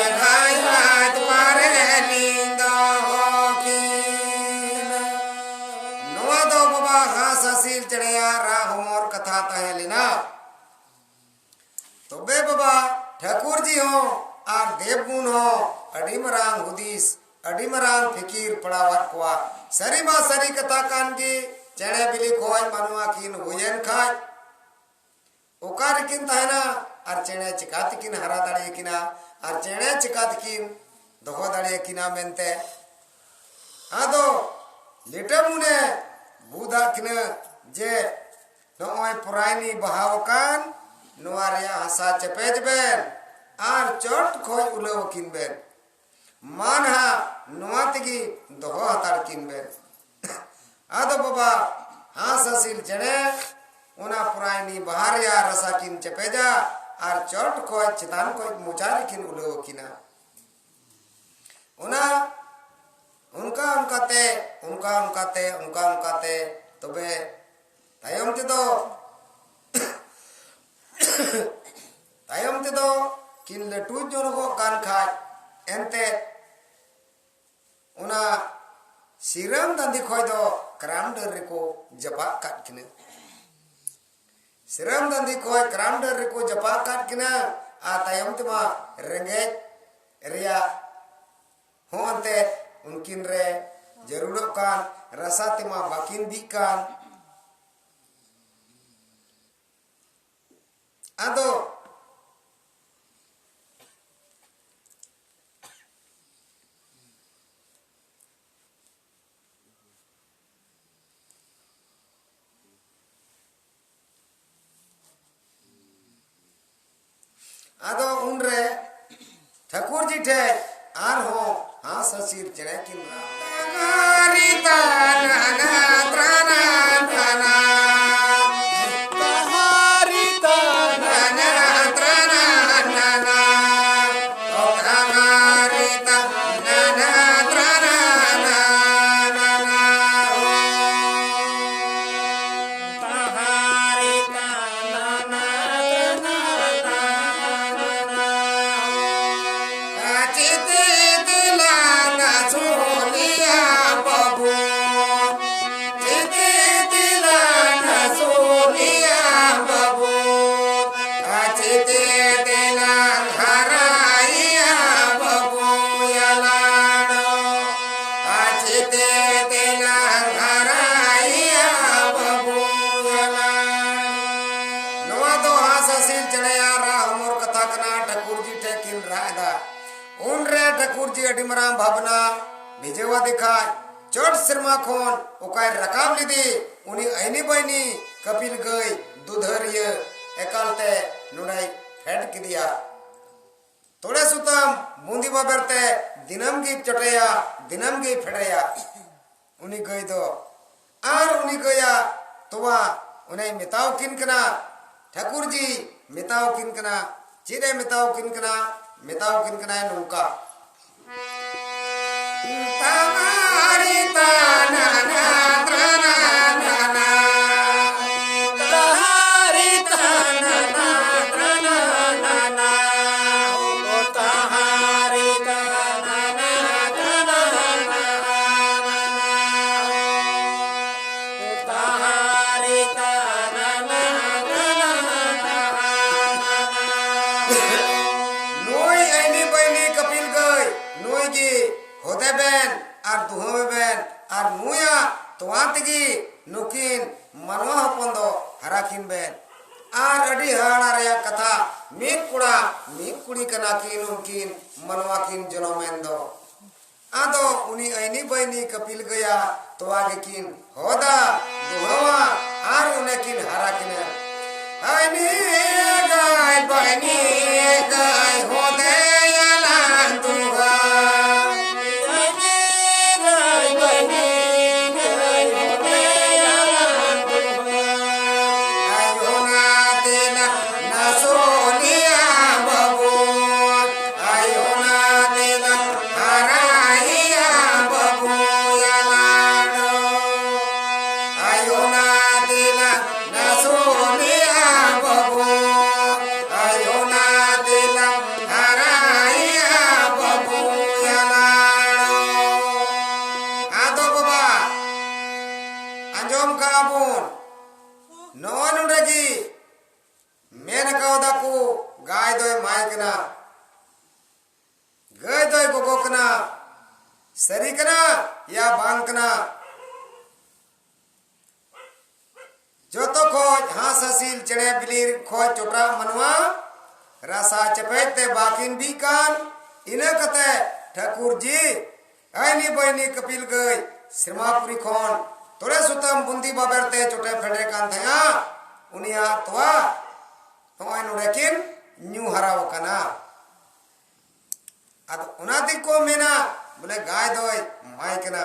ᱮᱠᱷᱟᱭᱟ ᱛᱚᱯᱟᱨᱮ ᱞᱤᱧ ᱫᱚᱦᱚ ᱠᱤᱱ᱾ ᱱᱚᱣᱟ ᱫᱚ ᱵᱟᱵᱟ ᱦᱟᱸᱥ ᱦᱟᱹᱥᱤᱞ ᱪᱮᱬᱮᱭᱟᱜ ᱨᱟᱜ ᱦᱚᱢᱚᱨ ᱠᱟᱛᱷᱟ ᱛᱟᱦᱮᱸ ᱞᱮᱱᱟ᱾ ᱛᱚᱵᱮ ᱵᱟᱵᱟ ᱴᱷᱟᱹᱠᱩᱨ ᱡᱤ ᱦᱚᱸ ᱟᱨ ᱫᱮᱵᱽ ᱢᱩᱱ ᱦᱚᱸ ᱟᱹᱰᱤ ᱢᱟᱨᱟᱝ ᱦᱩᱫᱤᱥ ᱟᱹᱰᱤ ᱢᱟᱨᱟᱝ ᱯᱷᱤᱠᱤᱨ ᱯᱟᱲᱟᱣᱟᱫ ᱠᱚᱣᱟ᱾ ᱥᱟᱹᱨᱤ ᱢᱟ ᱥᱟᱹᱨᱤ ᱠᱟᱛᱷᱟ ᱠᱟᱱ ᱜᱮ, ᱪᱮᱬᱮ ᱵᱤᱞᱤ ᱠᱷᱚᱱ ᱢᱟᱱᱣᱟ ᱠᱤᱱ ᱦᱩᱭᱮᱱ ᱠᱷᱟᱡ ᱚᱠᱟ ᱨᱮᱠᱤᱱ ᱛᱟᱦᱮᱱᱟ? ᱟᱨ ᱪᱮᱬᱮ ᱪᱤᱠᱟ ᱛᱮᱠᱤᱱ ᱦᱟᱨᱟ ᱫᱟᱲᱮᱭᱟᱠᱤᱱᱟ? ᱟᱨ ᱪᱮᱬᱮ ᱪᱤᱠᱟ ᱛᱮᱠᱤᱱ ᱫᱚᱦᱚ ᱫᱟᱲᱮᱭᱟᱠᱤᱱᱟ ᱢᱮᱱᱛᱮ᱾ ᱟᱫᱚ ᱞᱤᱴᱟᱹ ᱢᱩᱱᱮ ᱵᱩᱫᱷ ᱟᱫ ᱠᱤᱱᱟᱹ ᱡᱮ ᱱᱚᱜᱼᱚᱭ ᱯᱚᱨᱟᱭᱱᱤ ᱵᱟᱦᱟ ᱟᱠᱟᱱ, ᱱᱚᱣᱟ ᱨᱮᱭᱟᱜ ᱦᱟᱥᱟ ᱪᱮᱯᱮᱡ ᱵᱮᱱ ᱟᱨ ᱪᱚᱴ ᱠᱷᱚᱡ ᱩᱞᱟᱹᱣ ᱟᱹᱠᱤᱱ ᱵᱮᱱ᱾ ᱢᱟ ᱱᱟᱦᱟᱜ ᱱᱚᱣᱟ ᱛᱮᱜᱮ ᱫᱚᱦᱚ ᱦᱟᱛᱟᱲ ᱠᱤᱱ ᱵᱮᱱ᱾ ᱟᱫᱚ ᱵᱟᱵᱟ ᱦᱟᱸᱥ ᱦᱟᱹᱥᱤᱞ ᱪᱮᱬᱮ ᱚᱱᱟ ᱯᱚᱨᱟᱭᱱᱤ ᱵᱟᱦᱟ ᱨᱮᱭᱟᱜ ᱨᱟᱥᱟ ᱠᱤᱱ ᱪᱮᱯᱮᱡᱟ ᱟᱨ ᱪᱚᱴ ᱠᱷᱚᱡ ᱪᱮᱛᱟᱱ ᱠᱷᱚᱡ ᱢᱚᱪᱟ ᱨᱮᱠᱤᱱ ᱩᱞᱟᱹᱣ ᱟᱹᱠᱤᱱᱟ᱾ ᱚᱱᱟ ᱚᱱᱠᱟ ᱚᱱᱠᱟᱛᱮ, ᱚᱱᱠᱟ ᱚᱱᱠᱟᱛᱮ, ᱚᱱᱠᱟ ᱚᱱᱠᱟᱛᱮ ᱛᱚᱵᱮ ᱛᱟᱭᱚᱢ ᱛᱮᱫᱚ ᱛᱟᱭᱚᱢ ᱛᱮᱫᱚ ᱠᱤᱱ ᱞᱟᱹᱴᱩ ᱧᱚᱜᱚᱜ ᱠᱟᱱ ᱠᱷᱟᱡ ᱮᱱᱛᱮ ᱚᱱᱟ ᱥᱤᱨᱟᱹᱢ ᱫᱟᱸᱫᱤ ᱠᱷᱚᱡ ᱫᱚ ᱠᱟᱨᱟᱢ ᱰᱟᱹᱨ ᱨᱮᱠᱚ ᱡᱟᱯᱟᱜ ᱠᱟᱫ ᱠᱤᱱᱟᱹ᱾ ᱥᱤᱨᱟᱹᱢ ᱫᱟᱸᱫᱤ ᱠᱷᱚᱡ ᱠᱟᱨᱟᱢ ᱰᱟᱹᱨ ᱨᱮᱠᱚ ᱡᱟᱯᱟᱜ ᱠᱟᱫ ᱠᱤᱱᱟᱹ᱾ ᱟᱨ ᱛᱟᱭᱚᱢ ᱛᱮᱢᱟ ᱨᱮᱸᱜᱮᱡ ᱨᱮᱭᱟᱜ ᱦᱚᱸ ᱮᱱᱛᱮ ᱩᱱᱠᱤᱱ ᱨᱮ ᱡᱟᱹᱨᱩᱲᱚᱜ ᱠᱟᱱ, ᱨᱟᱥᱟ ᱛᱮᱢᱟ ᱵᱟᱹᱠᱤᱱ ᱵᱤᱜ ᱠᱟᱱ᱾ ᱟᱫᱚ ᱟᱫᱚ ᱩᱱᱨᱮ ᱴᱷᱟᱹᱠᱩᱨ ᱡᱤ ᱴᱷᱮᱡ ᱟᱨᱦᱚᱸ ᱦᱟᱸᱥ ᱦᱟᱹᱥᱤᱨ ᱪᱮᱬᱮ ᱠᱤᱱ ᱨᱟᱜ᱾ ᱛᱮ ᱛᱮᱞᱟᱝ ᱦᱟᱨᱟᱭᱮᱭᱟ ᱵᱟᱹᱵᱩ ᱜᱟᱞᱟᱝ᱾ ᱱᱚᱣᱟ ᱫᱚ ᱦᱟᱸᱥ ᱦᱟᱹᱥᱤᱞ ᱪᱮᱬᱮᱭᱟᱜ ᱨᱟᱜ ᱦᱚᱢᱚᱨ ᱠᱟᱛᱷᱟ ᱠᱟᱱᱟ᱾ ᱴᱷᱟᱹᱠᱩᱨ ᱡᱤ ᱴᱷᱮᱱ ᱠᱤᱱ ᱨᱟᱜ ᱮᱫᱟ᱾ ᱩᱱᱨᱮ ᱴᱷᱟᱹᱠᱩᱨ ᱡᱤ ᱟᱹᱰᱤ ᱢᱟᱨᱟᱝ ᱵᱷᱟᱵᱽᱱᱟ ᱵᱷᱤᱡᱟᱹᱣ ᱟᱫᱮ ᱠᱷᱟᱡ, ᱪᱚᱴ ᱥᱮᱨᱢᱟ ᱠᱷᱚᱱ ᱚᱠᱟᱭ ᱨᱟᱠᱟᱵ ᱞᱮᱫᱮ ᱩᱱᱤ ᱟᱭᱱᱤ ᱵᱟᱭᱱᱤ ᱠᱟᱹᱯᱤᱞ ᱜᱟᱹᱭ ᱫᱩᱫᱷᱟᱹᱨᱤᱭᱟᱹ ᱮᱠᱟᱞᱛᱮ ᱱᱚᱰᱮᱭ ᱯᱷᱮᱰ ᱠᱮᱫᱮᱭᱟ᱾ ᱛᱚᱲᱮ ᱥᱩᱛᱟᱹᱢ ᱵᱩᱸᱫᱤ ᱵᱟᱵᱮᱨ ᱛᱮ ᱫᱤᱱᱟᱹᱢ ᱜᱮᱭ ᱪᱚᱴᱮᱭᱟ, ᱫᱤᱱᱟᱹᱢ ᱜᱮᱭ ᱯᱷᱮᱰᱮᱭᱟ ᱩᱱᱤ ᱜᱟᱹᱭ ᱫᱚ᱾ ᱟᱨ ᱩᱱᱤ ᱜᱟᱹᱭᱟᱜ ᱛᱚᱣᱟ ᱚᱱᱮᱭ ᱢᱮᱛᱟᱣ ᱠᱤᱱ ᱠᱟᱱᱟ, ᱴᱷᱟᱹᱠᱩᱨ ᱡᱤ ᱢᱮᱛᱟᱣ ᱠᱤᱱ ᱠᱟᱱᱟ᱾ ᱪᱮᱫ ᱮ ᱢᱮᱛᱟᱣ ᱠᱤᱱ ᱠᱟᱱᱟ? ᱢᱮᱛᱟᱣ ᱠᱤᱱ ᱠᱟᱱᱟᱭ ᱱᱚᱝᱠᱟ᱾ ᱱᱩᱭ ᱟᱭᱱᱤ ᱵᱟᱭᱱᱤ ᱠᱟᱹᱯᱤᱞ ᱜᱟᱹᱭ, ᱱᱩᱭ ᱜᱮ ᱦᱚᱫᱮ ᱵᱮᱱ ᱟᱨ ᱫᱩᱦᱟᱹᱣᱮ ᱵᱮᱱ, ᱟᱨ ᱱᱩᱭᱟᱜ ᱛᱚᱣᱟ ᱛᱮᱜᱮ ᱱᱩᱠᱤᱱ ᱢᱟᱱᱣᱟ ᱦᱚᱯᱚᱱ ᱫᱚ ᱦᱟᱨᱟ ᱠᱤᱱ ᱵᱮᱱ᱾ ᱟᱨ ᱟᱹᱰᱤ ᱦᱟᱦᱟᱲᱟ ᱨᱮᱭᱟᱜ ᱠᱟᱛᱷᱟ, ᱢᱤᱫ ᱠᱚᱲᱟ ᱢᱤᱫ ᱠᱩᱲᱤ ᱠᱟᱱᱟ ᱠᱤᱱ, ᱩᱱᱠᱤᱱ ᱢᱟᱱᱣᱟ ᱠᱤᱱ ᱡᱚᱱᱚᱢ ᱮᱱ ᱫᱚ᱾ ᱟᱫᱚ ᱩᱱᱤ ᱟᱭᱱᱤ ᱵᱟᱭᱱᱤ ᱠᱟᱹᱯᱤᱞ ᱜᱟᱹᱭᱟ ᱛᱚᱣᱟ ᱜᱮᱠᱤᱱ ᱦᱚᱫᱟ, ᱫᱩᱦᱟᱹᱣᱟ, ᱟᱨ ᱚᱱᱮ ᱠᱤᱱ ᱦᱟᱨᱟ ᱠᱤᱱᱟ᱾ ᱟᱭᱱᱤ ᱜᱟᱹᱭ ᱵᱟᱭᱱᱤ ᱜᱟᱹᱭ ᱦᱚᱫᱮ ᱭᱟᱞᱟᱝ ᱫᱩᱦᱟᱹ᱾ ᱟᱭᱱᱤ ᱜᱟᱹᱭ ᱵᱟᱭᱱᱤ ᱜᱟᱹᱭ ᱦᱚᱫᱮ ᱭᱟᱞᱟᱝ ᱫᱩᱦᱟᱹ᱾ ᱟᱭᱳ ᱱᱟ ᱛᱮᱞᱟ ᱱᱟᱥᱚᱱᱤᱭᱟ ᱵᱟᱹᱵᱩ᱾ ᱟᱭᱳ ᱱᱟ ᱛᱮᱞᱟ ᱦᱟᱨᱟᱭᱮᱭᱟ ᱵᱟᱹᱵᱩ ᱭᱟᱞᱟᱝ᱾ ᱟᱭᱳ ᱱᱟ ᱛᱮᱞᱟ ᱱᱟᱥᱚᱱᱤᱭᱟ ᱵᱟᱹᱵᱩ᱾ ᱟᱭᱳ ᱱᱟ ᱛᱮᱞᱟ ᱦᱟᱨᱟᱭᱮᱭᱟ ᱵᱟᱹᱵᱩ ᱭᱟᱞᱟᱝ᱾ ᱟᱫᱚ ᱵᱟᱵᱟ, ᱟᱸᱡᱚᱢ ᱠᱟᱜᱼᱟ ᱵᱚᱱ, ᱱᱚᱜᱼᱚ ᱱᱚᱰᱮ ᱜᱮ ᱢᱮᱱ ᱠᱟᱣᱫᱟ ᱠᱚ, ᱜᱟᱭ ᱫᱚᱭ ᱢᱟᱭ ᱠᱟᱱᱟ, ᱜᱟᱹᱭ ᱫᱚᱭ ᱜᱚᱜᱚ ᱠᱟᱱᱟ᱾ ᱥᱟᱹᱨᱤ ᱠᱟᱱᱟ? ᱭᱟ ᱵᱟᱝ ᱠᱟᱱᱟ᱾ ᱡᱚᱛᱚ ᱠᱷᱚᱡ ᱦᱟᱸᱥ ᱦᱟᱹᱥᱤᱞ ᱪᱮᱬᱮ ᱵᱤᱞᱤ ᱠᱷᱚᱡ ᱪᱚᱴᱟᱜ ᱢᱟᱱᱣᱟ, ᱨᱟᱥᱟ ᱪᱮᱯᱮᱡ ᱛᱮ ᱵᱟᱹᱠᱤᱱ ᱵᱤᱜ ᱠᱟᱱ᱾ ᱤᱱᱟᱹ ᱠᱟᱛᱮ ᱴᱷᱟᱹᱠᱩᱨ ᱡᱤ ᱟᱭᱱᱤ ᱵᱟᱭᱱᱤ ᱠᱟᱹᱯᱤᱞ ᱜᱟᱹᱭ ᱥᱮᱨᱢᱟᱯᱩᱨᱤ ᱠᱷᱚᱱ ᱛᱚᱲᱮ ᱥᱩᱛᱟᱹᱢ ᱵᱩᱱᱫᱤ ᱵᱟᱵᱮᱨ ᱛᱮ ᱪᱚᱴᱮ ᱯᱷᱮᱰᱮ ᱠᱟᱱ ᱛᱟᱦᱮᱸᱜᱼᱟ᱾ ᱩᱱᱤᱭᱟᱜ ᱛᱚᱣᱟ ᱱᱚᱜᱼᱚᱭ ᱱᱚᱰᱮ ᱠᱤᱱ ᱧᱩ ᱦᱟᱨᱟ ᱟᱠᱟᱱᱟ᱾ ᱟᱫᱚ ᱚᱱᱟ ᱛᱮᱜᱮ ᱠᱚ ᱢᱮᱱᱟ, ᱵᱚᱞᱮ ᱜᱟᱭ ᱫᱚᱭ ᱢᱟᱭ ᱠᱟᱱᱟ᱾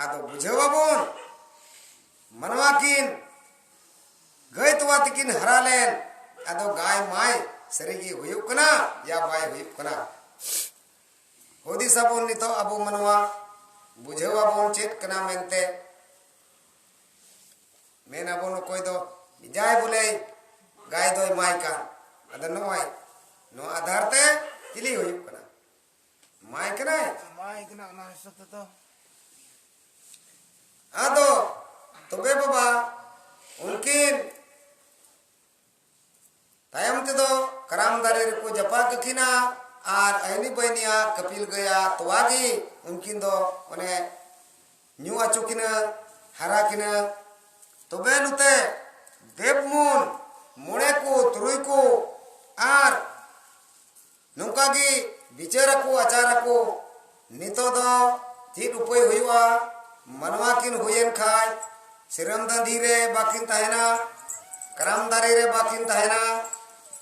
ᱟᱫᱚ ᱵᱩᱡᱷᱟᱹᱣ ᱟᱵᱚᱱ, ᱢᱟᱱᱣᱟ ᱠᱤᱱ ᱜᱟᱹᱭ ᱛᱚᱣᱟ ᱛᱮᱠᱤᱱ ᱦᱟᱨᱟ ᱞᱮᱱ, ᱟᱫᱚ ᱜᱟᱭ ᱢᱟᱭ ᱥᱟᱹᱨᱤᱜᱮ ᱦᱩᱭᱩᱜ ᱠᱟᱱᱟ ᱭᱟ ᱵᱟᱭ ᱦᱩᱭᱩᱜ ᱠᱟᱱᱟ? ᱦᱩᱫᱤᱥ ᱟᱵᱚᱱ ᱱᱤᱛᱚᱜ ᱟᱵᱚ ᱢᱟᱱᱣᱟ, ᱵᱩᱡᱷᱟᱹᱣ ᱟᱵᱚᱱ ᱪᱮᱫ ᱠᱟᱱᱟ ᱢᱮᱱᱛᱮ᱾ ᱢᱮᱱ ᱟᱵᱚᱱ ᱚᱠᱚᱭ ᱫᱚ ᱡᱟᱭ ᱵᱚᱞᱮ ᱜᱟᱭ ᱫᱚᱭ ᱢᱟᱭ ᱠᱟᱱ᱾ ᱟᱫᱚ ᱱᱚᱜᱼᱚᱭ ᱱᱚᱣᱟ ᱟᱫᱷᱟᱨ ᱛᱮ ᱪᱤᱞᱤ ᱦᱩᱭᱩᱜ ᱠᱟᱱᱟ? ᱢᱟᱭ ᱠᱟᱱᱟᱭ᱾ ᱢᱟᱭ ᱠᱟᱱᱟ ᱚᱱᱟ ᱦᱤᱥᱟᱹᱵ ᱛᱮᱫᱚ᱾ ᱟᱫᱚ ᱛᱚᱵᱮ ᱵᱟᱵᱟ, ᱩᱱᱠᱤᱱ ᱛᱟᱭᱚᱢ ᱛᱮᱫᱚ ᱠᱟᱨᱟᱢ ᱫᱟᱨᱮ ᱨᱮᱠᱚ ᱡᱟᱯᱟᱜ ᱠᱟᱹᱠᱤᱱᱟ᱾ ᱟᱨ ᱟᱭᱱᱤ ᱵᱟᱭᱱᱤᱭᱟ ᱠᱟᱹᱯᱤᱞ ᱜᱟᱹᱭᱟ ᱛᱚᱣᱟ ᱜᱮ ᱩᱱᱠᱤᱱ ᱫᱚ ᱚᱱᱮ ᱧᱩ ᱟᱪᱚ ᱠᱤᱱᱟᱹ, ᱦᱟᱨᱟ ᱠᱤᱱᱟᱹ᱾ ᱛᱚᱵᱮ ᱱᱚᱛᱮ ᱫᱮᱵ ᱢᱩᱱ ᱢᱚᱬᱮ ᱠᱚ ᱛᱩᱨᱩᱭ ᱠᱚ ᱟᱨ ᱱᱚᱝᱠᱟ ᱜᱮ ᱵᱤᱪᱟᱹᱨ ᱟᱠᱚ, ᱟᱪᱟᱨ ᱟᱠᱚ᱾ ᱱᱤᱛᱚᱜ ᱫᱚ ᱪᱮᱫ ᱩᱯᱟᱹᱭ ᱦᱩᱭᱩᱜᱼᱟ? ᱢᱟᱱᱣᱟ ᱠᱤᱱ ᱦᱩᱭᱮᱱ ᱠᱷᱟᱡ ᱥᱤᱨᱟᱹᱢ ᱫᱟᱺᱫᱷᱤ ᱨᱮ ᱵᱟᱠᱤᱱ ᱛᱟᱦᱮᱱᱟ, ᱠᱟᱨᱟᱢ ᱫᱟᱨᱮ ᱨᱮ ᱵᱟᱠᱤᱱ ᱛᱟᱦᱮᱱᱟ᱾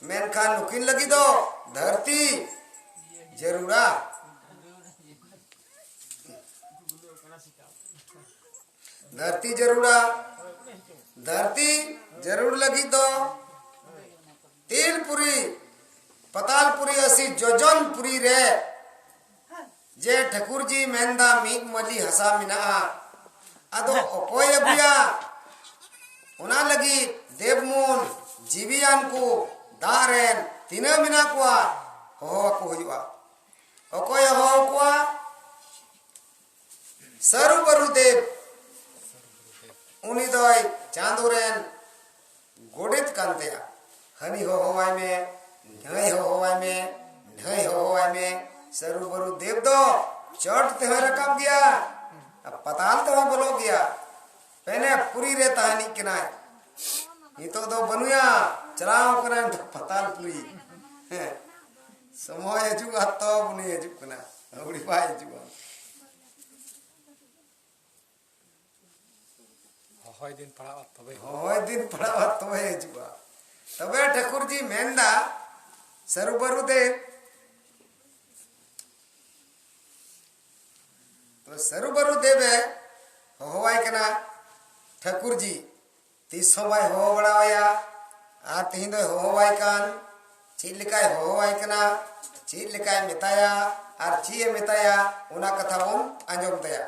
ᱢᱮᱱᱠᱷᱟᱱ ᱱᱩᱠᱤᱱ ᱞᱟᱹᱜᱤᱫ ᱫᱚ ᱫᱷᱟᱹᱨᱛᱤ ᱡᱟᱹᱨᱩᱲᱟ᱾ ᱫᱷᱟᱹᱨᱛᱤ ᱡᱟᱹᱨᱩᱲᱟ᱾ ᱫᱷᱟᱹᱨᱛᱤ ᱡᱟᱹᱨᱩᱲ ᱞᱟᱹᱜᱤᱫ ᱫᱚ ᱛᱤᱞᱯᱩᱨᱤ, ᱯᱟᱛᱟᱞᱯᱩᱨᱤ ᱟᱹᱥᱤ ᱡᱚᱡᱚᱱ ᱯᱩᱨᱤ ᱨᱮ ᱡᱮ ᱴᱷᱟᱹᱠᱩᱨ ᱡᱤ ᱢᱮᱱᱫᱟ ᱢᱤᱫ ᱢᱟᱹᱞᱤ ᱦᱟᱥᱟ ᱢᱮᱱᱟᱜᱼᱟ, ᱟᱫᱚ ᱚᱠᱚᱭ ᱟᱹᱜᱩᱭᱟ? ᱚᱱᱟ ᱞᱟᱹᱜᱤᱫ ᱫᱮᱵᱢᱩᱱ ᱡᱤᱣᱤᱭᱟᱱ ᱠᱚ ᱫᱟᱜ ᱨᱮᱱ ᱛᱤᱱᱟᱹᱜ ᱢᱮᱱᱟᱜ ᱠᱚᱣᱟ, ᱦᱚᱦᱚ ᱟᱠᱚ ᱦᱩᱭᱩᱜᱼᱟ᱾ ᱚᱠᱚᱭ ᱦᱚᱦᱚ ᱟᱠᱚᱣᱟ? ᱥᱟᱹᱨᱩ ᱵᱟᱹᱨᱩ ᱫᱮᱵ᱾ ᱩᱱᱤ ᱫᱚᱭ ᱪᱟᱸᱫᱚ ᱨᱮᱱ ᱜᱚᱰᱮᱛ ᱠᱟᱱ ᱛᱟᱭᱟ᱾ ᱦᱟᱹᱱᱤ ᱦᱚᱦᱚᱣᱟᱭ ᱢᱮ, ᱱᱷᱟᱹᱭ ᱦᱚᱦᱚᱣᱟᱭ ᱢᱮ, ᱱᱷᱟᱹᱭ ᱦᱚᱦᱚᱣᱟᱭ ᱢᱮ᱾ ᱥᱟᱹᱨᱩ ᱵᱟᱹᱨᱩ ᱫᱮᱵ ᱫᱚ ᱪᱚᱴ ᱛᱮᱦᱚᱸᱭ ᱨᱟᱠᱟᱵ ᱜᱮᱭᱟ᱾ ᱟᱨ ᱯᱟᱛᱟᱞ ᱛᱮᱦᱚᱸ ᱵᱚᱞᱚᱜ ᱜᱮᱭᱟ᱾ ᱯᱮᱱᱮ ᱯᱩᱨᱤ ᱨᱮ ᱛᱟᱦᱮᱱᱤᱡ ᱠᱟᱱᱟᱭ, ᱱᱤᱛᱚᱜ ᱫᱚ ᱵᱟᱹᱱᱩᱭᱟ, ᱪᱟᱞᱟᱣ ᱠᱟᱱᱟᱭ ᱱᱤᱛᱚᱜ ᱯᱟᱛᱟᱞ ᱯᱩᱨᱤ᱾ ᱦᱮᱸ, ᱥᱚᱢᱚᱭ ᱦᱤᱡᱩᱜᱼᱟ ᱛᱚ ᱩᱱᱤ ᱦᱤᱡᱩᱜ ᱠᱟᱱᱟ, ᱟᱹᱣᱲᱤ ᱵᱟᱭ ᱦᱤᱡᱩᱜᱼᱟ᱾ ᱦᱚᱦᱚᱭ ᱫᱤᱱ ᱯᱟᱲᱟᱜᱼᱟ ᱛᱚᱵᱮ᱾ ᱦᱚᱦᱚᱭ ᱫᱤᱱ ᱯᱟᱲᱟᱜᱼᱟ ᱛᱚᱵᱮ ᱦᱤᱡᱩᱜᱼᱟ᱾ ᱛᱚᱵᱮ ᱴᱷᱟᱹᱠᱩᱨ ᱡᱤ ᱢᱮᱱᱫᱟ, ᱥᱟᱹᱨᱩ ᱵᱟᱹᱨᱩ ᱫᱮᱵ, ᱛᱚ ᱥᱟᱹᱨᱩ ᱵᱟᱹᱨᱩ ᱫᱮᱵᱮ ᱦᱚᱦᱚᱣᱟᱭ ᱠᱟᱱᱟ ᱴᱷᱟᱹᱠᱩᱨ ᱡᱤ, ᱛᱤᱥ ᱦᱚᱸ ᱵᱟᱭ ᱦᱚᱦᱚ ᱵᱟᱲᱟᱣᱟᱭᱟ᱾ ᱟᱨ ᱛᱮᱦᱮᱧ ᱫᱚᱭ ᱦᱚᱦᱚᱣᱟᱭ ᱠᱟᱱ, ᱪᱮᱫ ᱞᱮᱠᱟᱭ ᱦᱚᱦᱚᱣᱟᱭ ᱠᱟᱱᱟ, ᱪᱮᱫ ᱞᱮᱠᱟᱭ ᱢᱮᱛᱟᱭᱟ, ᱟᱨ ᱪᱮᱫ ᱮ ᱢᱮᱛᱟᱭᱟ, ᱚᱱᱟ ᱠᱟᱛᱷᱟ ᱵᱚᱱ ᱟᱸᱡᱚᱢ ᱛᱟᱭᱟ᱾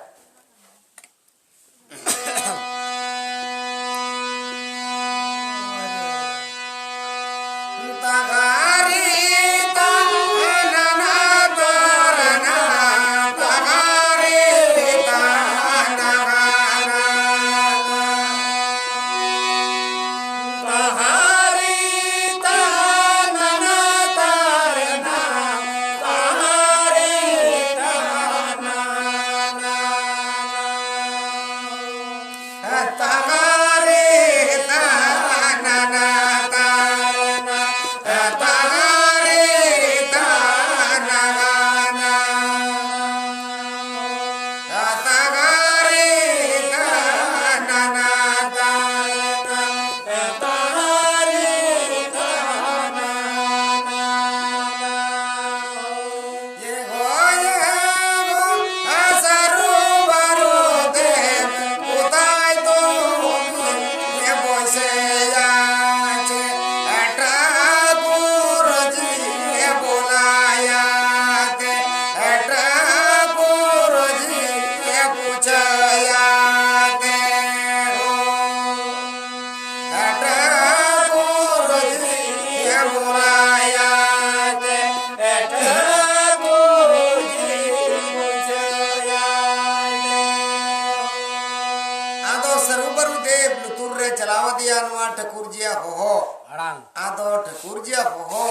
ᱟᱫᱚ ᱥᱟᱹᱨᱩ ᱵᱟᱹᱨᱩ ᱫᱮᱵ ᱞᱩᱛᱩᱨ ᱨᱮ ᱪᱟᱞᱟᱣ ᱟᱫᱮᱭᱟ ᱱᱚᱣᱟ ᱴᱷᱟᱹᱠᱩᱨ ᱡᱤᱭᱟᱜ ᱦᱚᱦᱚ᱾ ᱟᱲᱟᱝ᱾ ᱟᱫᱚ ᱴᱷᱟᱹᱠᱩᱨ ᱡᱤᱭᱟᱜ ᱦᱚᱦᱚ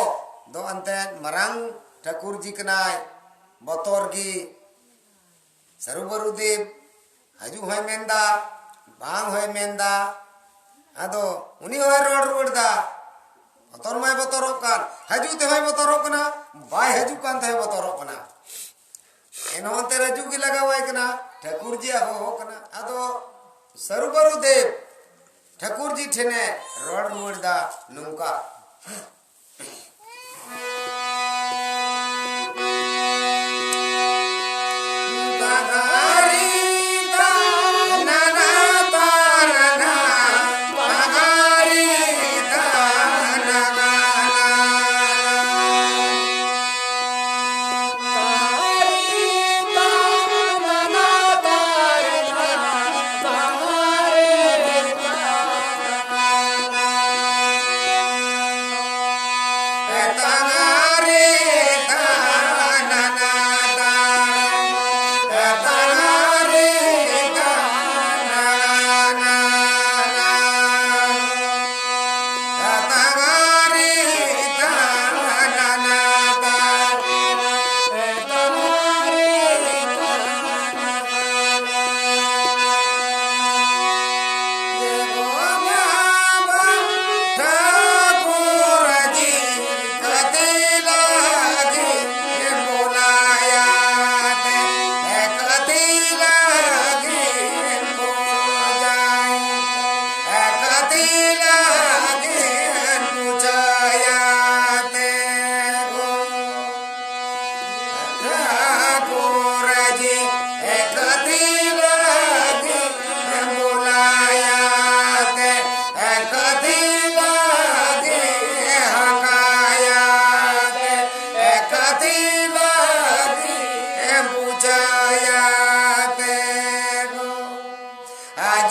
ᱫᱚ ᱮᱱᱛᱮᱫ ᱢᱟᱨᱟᱝ ᱴᱷᱟᱹᱠᱩᱨ ᱡᱤ ᱠᱟᱱᱟᱭ, ᱵᱚᱛᱚᱨ ᱜᱮ᱾ ᱥᱟᱹᱨᱩ ᱵᱟᱹᱨᱩ ᱫᱮᱵ ᱦᱤᱡᱩᱜ ᱦᱚᱸᱭ ᱢᱮᱱᱫᱟ, ᱵᱟᱝ ᱦᱚᱸᱭ ᱢᱮᱱᱫᱟ᱾ ᱟᱫᱚ ᱩᱱᱤ ᱦᱚᱸᱭ ᱨᱚᱲ ᱨᱩᱣᱟᱹᱲ ᱫᱟ, ᱵᱚᱛᱚᱨ ᱢᱟᱭ ᱵᱚᱛᱚᱨᱚᱜ ᱠᱟᱱ, ᱦᱤᱡᱩᱜ ᱛᱮᱦᱚᱸᱭ ᱵᱚᱛᱚᱨᱚᱜ ᱠᱟᱱᱟ, ᱵᱟᱭ ᱦᱤᱡᱩᱜ ᱠᱟᱱ ᱛᱮᱦᱚᱸᱭ ᱵᱚᱛᱚᱨᱚᱜ ᱠᱟᱱᱟ᱾ ᱮᱱᱦᱚᱸ ᱚᱱᱛᱮ ᱨᱟᱹᱡᱩ ᱜᱮ ᱞᱟᱜᱟᱣᱟᱭ ᱠᱟᱱᱟ, ᱴᱷᱟᱹᱠᱩᱨ ᱡᱤᱭᱟᱜ ᱦᱚᱦᱚ ᱠᱟᱱᱟ᱾ ᱟᱫᱚ ᱥᱟᱹᱨᱩ ᱵᱟᱹᱨᱩ ᱫᱮᱵ ᱴᱷᱟᱹᱠᱩᱨ ᱡᱤ ᱴᱷᱮᱱᱮ ᱨᱚᱲ ᱨᱩᱣᱟᱹᱲ ᱫᱟ ᱱᱚᱝᱠᱟ᱾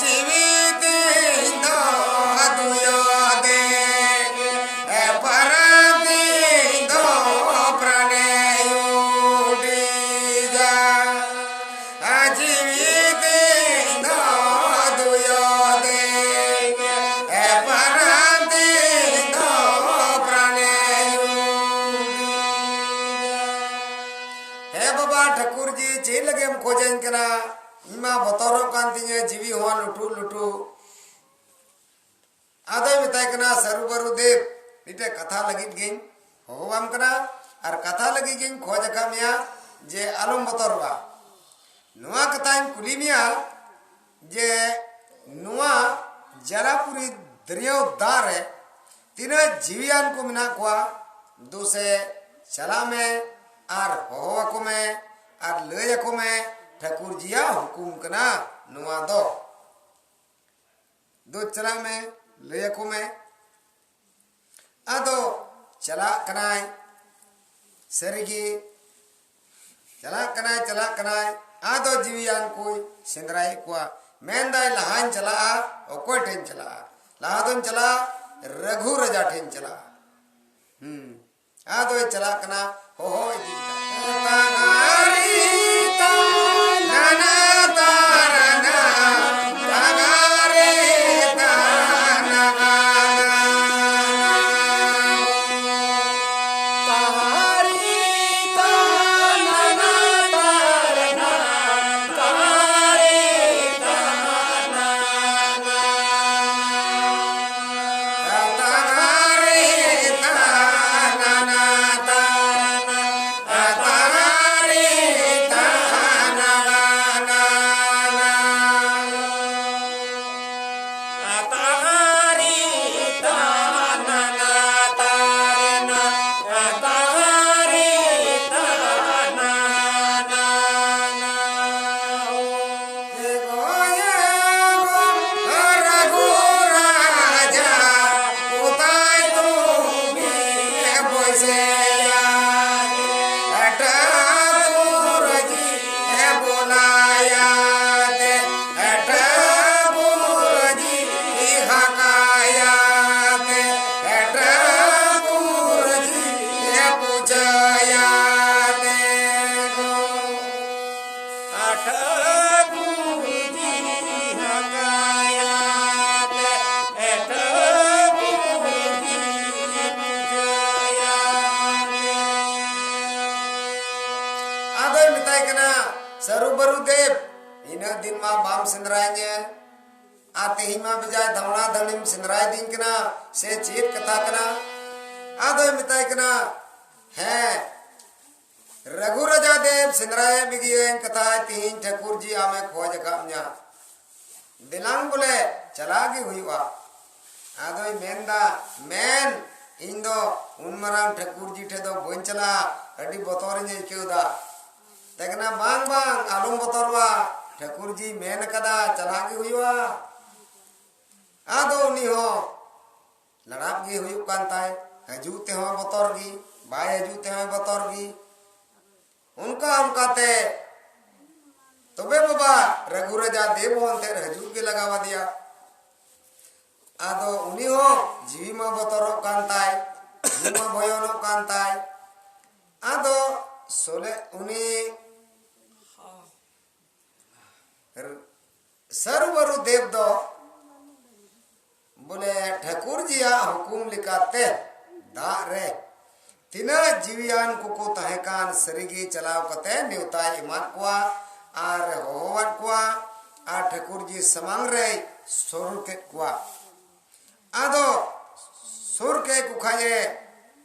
ᱡᱤᱣᱤ ᱛᱤᱧ ᱫᱚ ᱫᱩᱭᱚ ᱫᱮ, ᱮ ᱯᱟᱨᱟᱱ ᱛᱤᱧ ᱫᱚ ᱯᱨᱟᱱᱮ ᱩᱰᱤᱡᱟ᱾ ᱡᱤᱣᱤ ᱛᱤᱧ ᱫᱚ ᱫᱩᱭᱚ ᱫᱮ, ᱮ ᱯᱟᱨᱟᱱ ᱛᱤᱧ ᱫᱚ ᱯᱨᱟᱱᱮ ᱩᱰᱤᱡᱟ᱾ ᱦᱮ ᱵᱟᱵᱟ ᱴᱷᱟᱹᱠᱩᱨ ᱡᱤ, ᱪᱮᱫ ᱞᱟᱹᱜᱤᱫ ᱮᱢ ᱠᱷᱚᱡᱟᱹᱧ ᱠᱟᱱᱟ? ᱤᱧ ᱢᱟ ᱵᱚᱛᱚᱨᱚᱜ ᱠᱟᱱ ᱛᱤᱧᱟᱹ, ᱡᱤᱣᱤ ᱦᱚᱸ ᱞᱩᱴᱩ ᱞᱩᱴᱩ᱾ ᱟᱫᱚᱭ ᱢᱮᱛᱟᱭ ᱠᱟᱱᱟ, "ᱥᱟᱹᱨᱩ ᱵᱟᱹᱨᱩ ᱫᱮᱵ, ᱢᱤᱫᱴᱮᱡ ᱠᱟᱛᱷᱟ ᱞᱟᱹᱜᱤᱫ ᱜᱤᱧ ᱦᱚᱦᱚᱣᱟᱢ ᱠᱟᱱᱟ, ᱟᱨ ᱠᱟᱛᱷᱟ ᱞᱟᱹᱜᱤᱫ ᱜᱤᱧ ᱠᱷᱚᱡ ᱟᱠᱟᱫ ᱢᱮᱭᱟ ᱡᱮ ᱟᱞᱚᱢ ᱵᱚᱛᱚᱨᱚᱜᱼᱟ᱾ ᱱᱚᱣᱟ ᱠᱟᱛᱷᱟᱧ ᱠᱩᱞᱤ ᱢᱮᱭᱟ ᱡᱮ ᱱᱚᱣᱟ ᱡᱟᱞᱟᱯᱩᱨᱤ ᱫᱟᱹᱨᱭᱟᱹᱣ ᱫᱟᱜ ᱨᱮ ᱛᱤᱱᱟᱹᱜ ᱡᱤᱣᱤᱭᱟᱱ ᱠᱚ ᱢᱮᱱᱟᱜ ᱠᱚᱣᱟ, ᱫᱩᱥᱮ ᱪᱟᱞᱟᱜ ᱢᱮ ᱟᱨ ᱦᱚᱦᱚ ᱟᱠᱚ ᱢᱮ ᱟᱨ ᱞᱟᱹᱭ ᱟᱠᱚ ᱢᱮ ᱴᱷᱟᱹᱠᱩᱨ ᱡᱤᱭᱟᱜ ᱦᱩᱠᱩᱢ ᱠᱟᱱᱟ ᱱᱚᱣᱟ ᱫᱚ᱾ ᱫᱩ ᱪᱟᱞᱟᱜ ᱢᱮ, ᱞᱟᱹᱭ ᱟᱠᱚ ᱢᱮ᱾" ᱟᱫᱚ ᱪᱟᱞᱟᱜ ᱠᱟᱱᱟᱭ, ᱥᱟᱹᱨᱤᱜᱮ ᱪᱟᱞᱟᱜ ᱠᱟᱱᱟᱭ, ᱪᱟᱞᱟᱜ ᱠᱟᱱᱟᱭ᱾ ᱟᱫᱚ ᱡᱤᱣᱤᱭᱟᱱ ᱠᱚᱭ ᱥᱮᱸᱫᱽᱨᱟᱭᱮᱫ ᱠᱚᱣᱟ, ᱢᱮᱱᱫᱟᱭ, "ᱞᱟᱦᱟᱧ ᱪᱟᱞᱟᱜᱼᱟ, ᱚᱠᱚᱭ ᱴᱷᱮᱱ ᱪᱟᱞᱟᱜᱼᱟ? ᱞᱟᱦᱟ ᱫᱚᱧ ᱪᱟᱞᱟᱜᱼᱟ ᱨᱟᱹᱜᱷᱩ ᱨᱟᱡᱟ ᱴᱷᱮᱱ ᱪᱟᱞᱟᱜᱼᱟ᱾" ᱦᱩᱸ᱾ ᱟᱫᱚᱭ ᱪᱟᱞᱟᱜ ᱠᱟᱱᱟ, ᱦᱚᱦᱚ ᱤᱫᱤᱭᱮᱫᱟ᱾ ᱟᱫᱚᱭ ᱢᱮᱛᱟᱭ ᱠᱟᱱᱟ, ᱥᱟᱹᱨᱩ ᱵᱟᱹᱨᱩ ᱫᱮᱵ, ᱤᱱᱟᱹᱜ ᱫᱤᱱ ᱢᱟ ᱵᱟᱢ ᱥᱮᱸᱫᱽᱨᱟᱭᱤᱧᱟᱹ, ᱟᱨ ᱛᱮᱦᱮᱧ ᱢᱟ ᱵᱮᱡᱟᱭ ᱫᱷᱟᱣᱲᱟ ᱫᱷᱟᱹᱲᱤᱢ ᱥᱮᱸᱫᱽᱨᱟᱭᱤᱫᱤᱧ ᱠᱟᱱᱟ, ᱥᱮ ᱪᱮᱫ ᱠᱟᱛᱷᱟ ᱠᱟᱱᱟ? ᱟᱫᱚᱭ ᱢᱮᱛᱟᱭ ᱠᱟᱱᱟ, ᱦᱮᱸ, ᱨᱟᱹᱜᱷᱩ ᱨᱟᱡᱟ ᱫᱮᱵ, ᱥᱮᱸᱫᱽᱨᱟᱭᱮᱫ ᱢᱮᱜᱮᱭᱟᱹᱧ, ᱠᱟᱛᱷᱟᱭ ᱛᱮᱦᱮᱧ ᱴᱷᱟᱹᱠᱩᱨ ᱡᱤ ᱟᱢᱮ ᱠᱷᱚᱡ ᱟᱠᱟᱫ ᱢᱮᱭᱟ, ᱫᱮᱞᱟᱝ ᱵᱚᱞᱮ ᱪᱟᱞᱟᱜ ᱜᱮ ᱦᱩᱭᱩᱜᱼᱟ᱾ ᱟᱫᱚᱭ ᱢᱮᱱᱫᱟ, ᱢᱮᱱ, ᱤᱧ ᱫᱚ ᱩᱱ ᱢᱟᱨᱟᱝ ᱴᱷᱟᱹᱠᱩᱨ ᱡᱤ ᱴᱷᱮᱡ ᱫᱚ ᱵᱟᱹᱧ ᱪᱟᱞᱟᱜᱼᱟ, ᱟᱹᱰᱤ ᱵᱚᱛᱚᱨᱤᱧ ᱟᱹᱭᱠᱟᱹᱣ ᱫᱟ᱾ ᱛᱮᱜᱱᱟ, ᱵᱟᱝ, ᱵᱟᱝ, ᱟᱞᱚᱢ ᱵᱚᱛᱚᱨᱚᱜᱼᱟ, ᱴᱷᱟᱹᱠᱩᱨ ᱡᱤ ᱢᱮᱱ ᱟᱠᱟᱫᱟ, ᱪᱟᱞᱟᱜ ᱜᱮ ᱦᱩᱭᱩᱜᱼᱟ᱾ ᱟᱫᱚ ᱩᱱᱤ ᱦᱚᱸ ᱞᱟᱲᱟᱜ ᱜᱮ ᱦᱩᱭᱩᱜ ᱠᱟᱱ ᱛᱟᱭ, ᱦᱤᱡᱩᱜ ᱛᱮᱦᱚᱸ ᱵᱚᱛᱚᱨ ᱜᱮ, ᱵᱟᱭ ᱦᱤᱡᱩᱜ ᱛᱮᱦᱚᱸ ᱵᱚᱛᱚᱨ ᱜᱮ᱾ ᱚᱱᱠᱟ ᱚᱱᱠᱟᱛᱮ ᱛᱚᱵᱮ ᱵᱟᱵᱟ ᱨᱟᱹᱜᱷᱩ ᱨᱟᱡᱟ ᱫᱮᱵ ᱦᱚᱸ ᱚᱱᱛᱮ ᱦᱤᱡᱩᱜ ᱜᱮ ᱞᱟᱜᱟᱣ ᱟᱫᱮᱭᱟ᱾ ᱟᱫᱚ ᱩᱱᱤ ᱦᱚᱸ ᱡᱤᱣᱤ ᱢᱟ ᱵᱚᱛᱚᱨᱚᱜ ᱠᱟᱱ ᱛᱟᱭ, ᱡᱤᱣᱤ ᱢᱟ ᱵᱷᱚᱭᱚᱱᱚᱜ ᱠᱟᱱ ᱛᱟᱭ᱾ ᱟᱫᱚ ᱥᱚᱞᱮ ᱩᱱᱤ ᱥᱟᱹᱨᱩ ᱵᱟᱹᱨᱩ ᱫᱮᱵ ᱫᱚ ᱵᱚᱞᱮ ᱴᱷᱟᱹᱠᱩᱨ ᱡᱤᱭᱟᱜ ᱦᱩᱠᱩᱢ ᱞᱮᱠᱟᱛᱮ ᱫᱟᱜ ᱨᱮ ᱛᱤᱱᱟᱹᱜ ᱡᱤᱣᱤᱭᱟᱱ ᱠᱚᱠᱚ ᱛᱟᱦᱮᱸ ᱠᱟᱱ ᱥᱟᱹᱨᱤᱜᱮ ᱪᱟᱞᱟᱣ ᱠᱟᱛᱮ ᱱᱮᱣᱛᱟᱭ ᱮᱢᱟᱫ ᱠᱚᱣᱟ ᱟᱨ ᱦᱚᱦᱚᱣᱟᱫ ᱠᱚᱣᱟ ᱟᱨ ᱴᱷᱟᱹᱠᱩᱨ ᱡᱤ ᱥᱟᱢᱟᱝ ᱨᱮᱭ ᱥᱩᱨ ᱠᱮᱫ ᱠᱚᱣᱟ᱾ ᱟᱫᱚ ᱥᱩᱨ ᱠᱮᱫ ᱠᱚ ᱠᱷᱟᱡ ᱮ